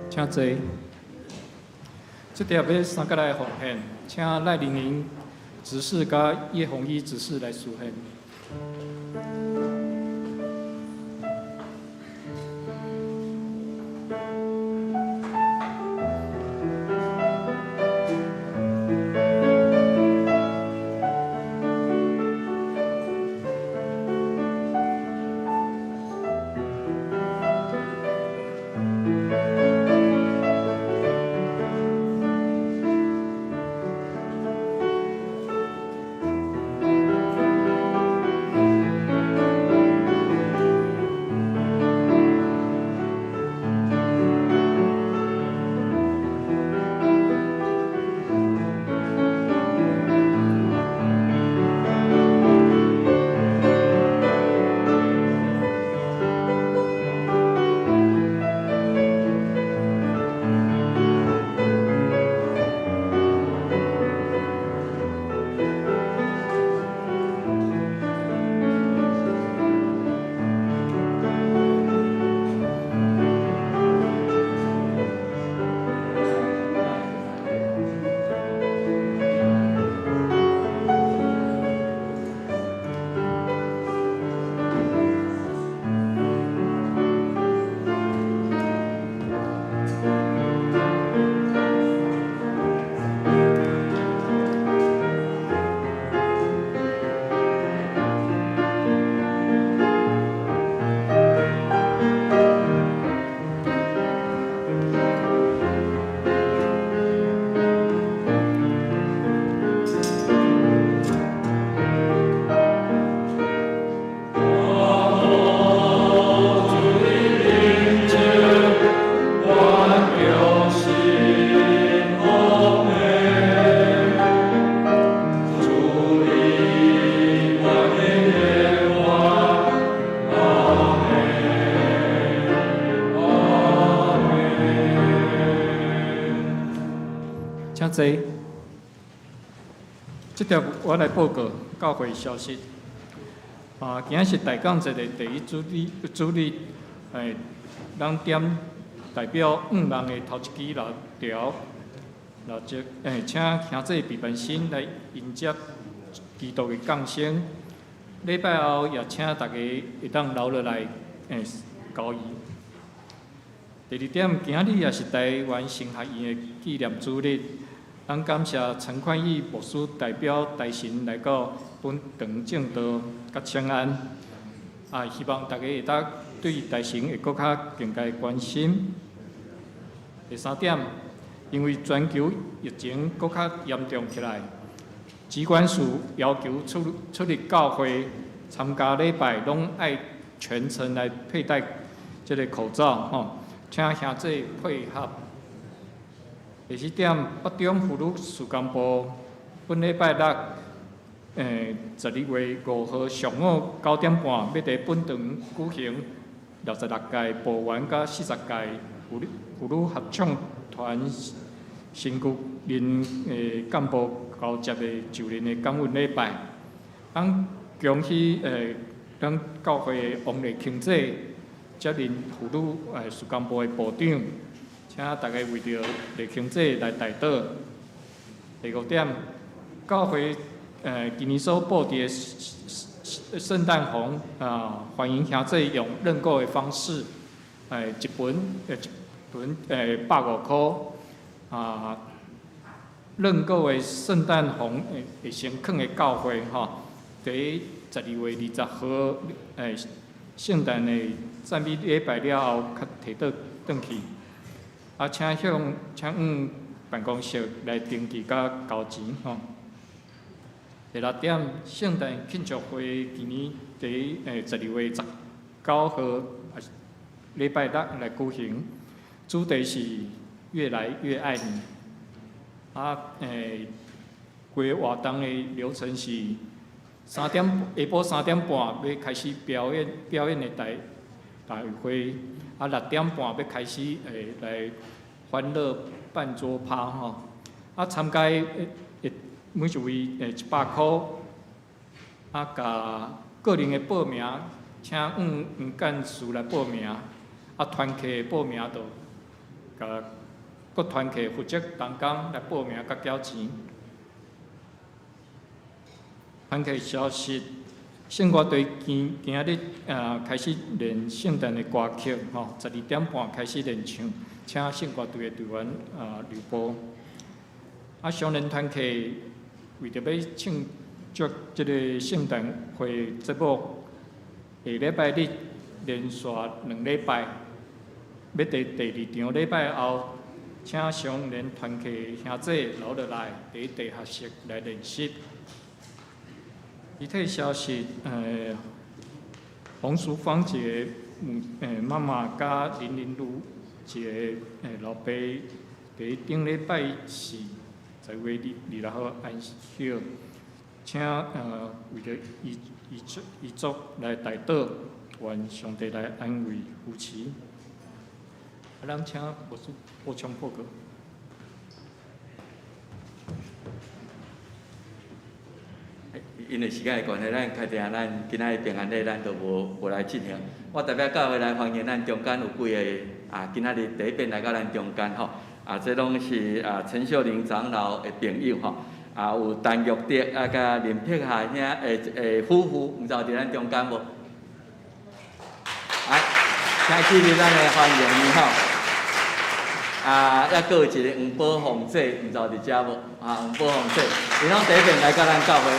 請坐。這碟欲三角來奉獻，請賴玲玲執事佮葉紅衣執事來司獻。請坐。這條我來報告教會消息。啊，今仔是大港節的第一主日，主日，咱點代表五人的頭一支蠟條，蠟燭，請兄弟備辦心來迎接基督的降生。禮拜後也請大家會當留落來，交誼。第二點，今仔日也是台灣神學院的紀念主日，咱感謝陳寬義牧師代表台神來到本堂證道佮請安，啊，希望大家會當對台神會閣較更加關心。第三點，因為全球疫情閣較嚴重起來，疾管署要求出入教會參加禮拜，攏愛全程來佩戴這个口罩，吼。請兄弟配合。第四點，北中婦女事工部本禮拜六，12月5號上午9點半，欲佇本堂舉行66屆部員佮40屆婦女合唱團新舊任幹部交接的就任的感恩禮拜。咱恭喜咱教會的王麗卿姐接任婦女事工部的部長，請大家為著麗卿姐來代禱。第五點，教會今年所布置的聖誕紅啊，歡迎兄弟用認購的方式，一盆150塊啊，認購的聖誕紅會先囥佇教會吼，佇12月20號聖誕的讚美禮拜了後，較提倒轉去。啊，請往辦公室來登記佮交錢吼。第六點，聖誕慶祝會今年佇12月19號禮拜六來舉行，主題是越來越愛你。啊，規个活動的流程是下晡3點半欲開始表演的大會，啊6點半欲開始來歡樂辦桌趴吼。啊，參加的每一位100塊，啊，共個人的報名，請黃黃幹事來報名，啊，團契的報名就共各團契負責同工來報名佮繳錢。團契消息，聖歌隊今仔日開始練聖誕的歌曲吼，12點半開始練唱，請聖歌隊的隊員留步。啊，少年團契為著欲慶祝這个聖誕會節目，下禮拜日連續2禮拜，欲佇第二場禮拜後，請少年團契兄弟留落來，佇地下室來練習。其他消息，洪淑芳一个媽媽佮林林如一个老爸，佇頂禮拜四10月26號安息，請為著遺族來代禱，願上帝來安慰扶持。啊，咱請牧師補充報告。因為時間的關係，咱決定咱今仔日平安禮咱就無來進行。我代表教會來歡迎咱中間有幾个啊，今仔日第一遍來到咱中間吼，啊，這攏是啊陳秀玲長老的朋友吼，啊有陳玉德啊，佮林碧霞兄的夫婦，毋知有佇咱中間無？來，請起立，咱來歡迎伊吼。啊，抑閣有一个黃寶鳳姐，毋知有佇遮無？啊，黃寶鳳姐，伊攏第一遍來到咱教會，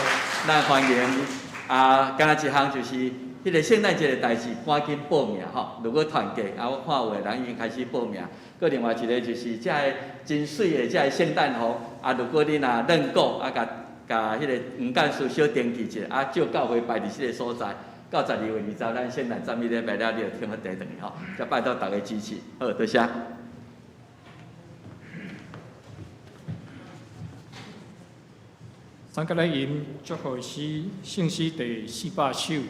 咱歡迎伊。啊，敢若一項就是，彼个聖誕節的代誌，趕緊報名吼。如果團契，啊，我看有的人已經開始報名。閣另外一个就是，這个真媠的這个聖誕紅，啊，如果你若認購，啊，共彼个黃幹事小登記一下，啊，照教會擺佇這个所在，到12月20，咱聖誕讚美禮拜了，你就聽好提轉去吼。才拜託大家支持，好，多謝。咱閣來吟祝福詩，聖詩第400首。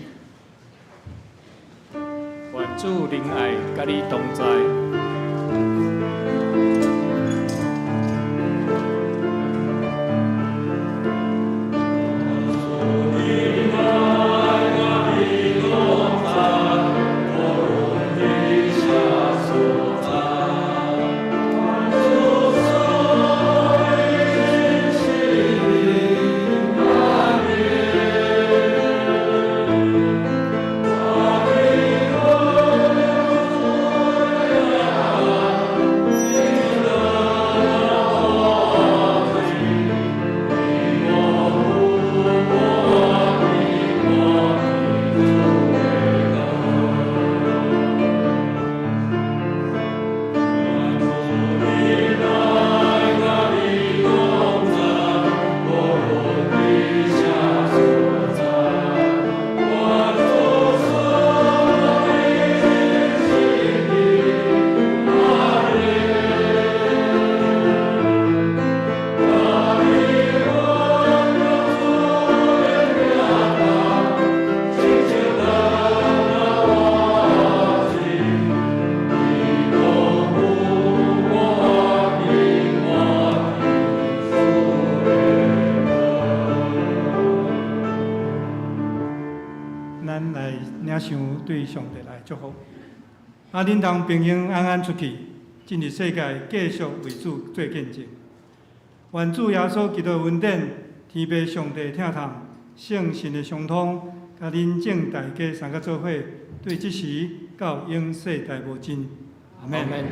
願主仁愛佮你同在。來領受對上帝來祝福。啊，恁通平平安安出去，進入世界，繼續為主做見證。願主耶穌基督的恩典、天父上帝疼痛、聖神的相通，佮恁眾大家三個做伙，對這時到永世代無盡。阿門。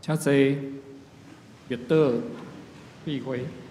請坐，默禱閉會。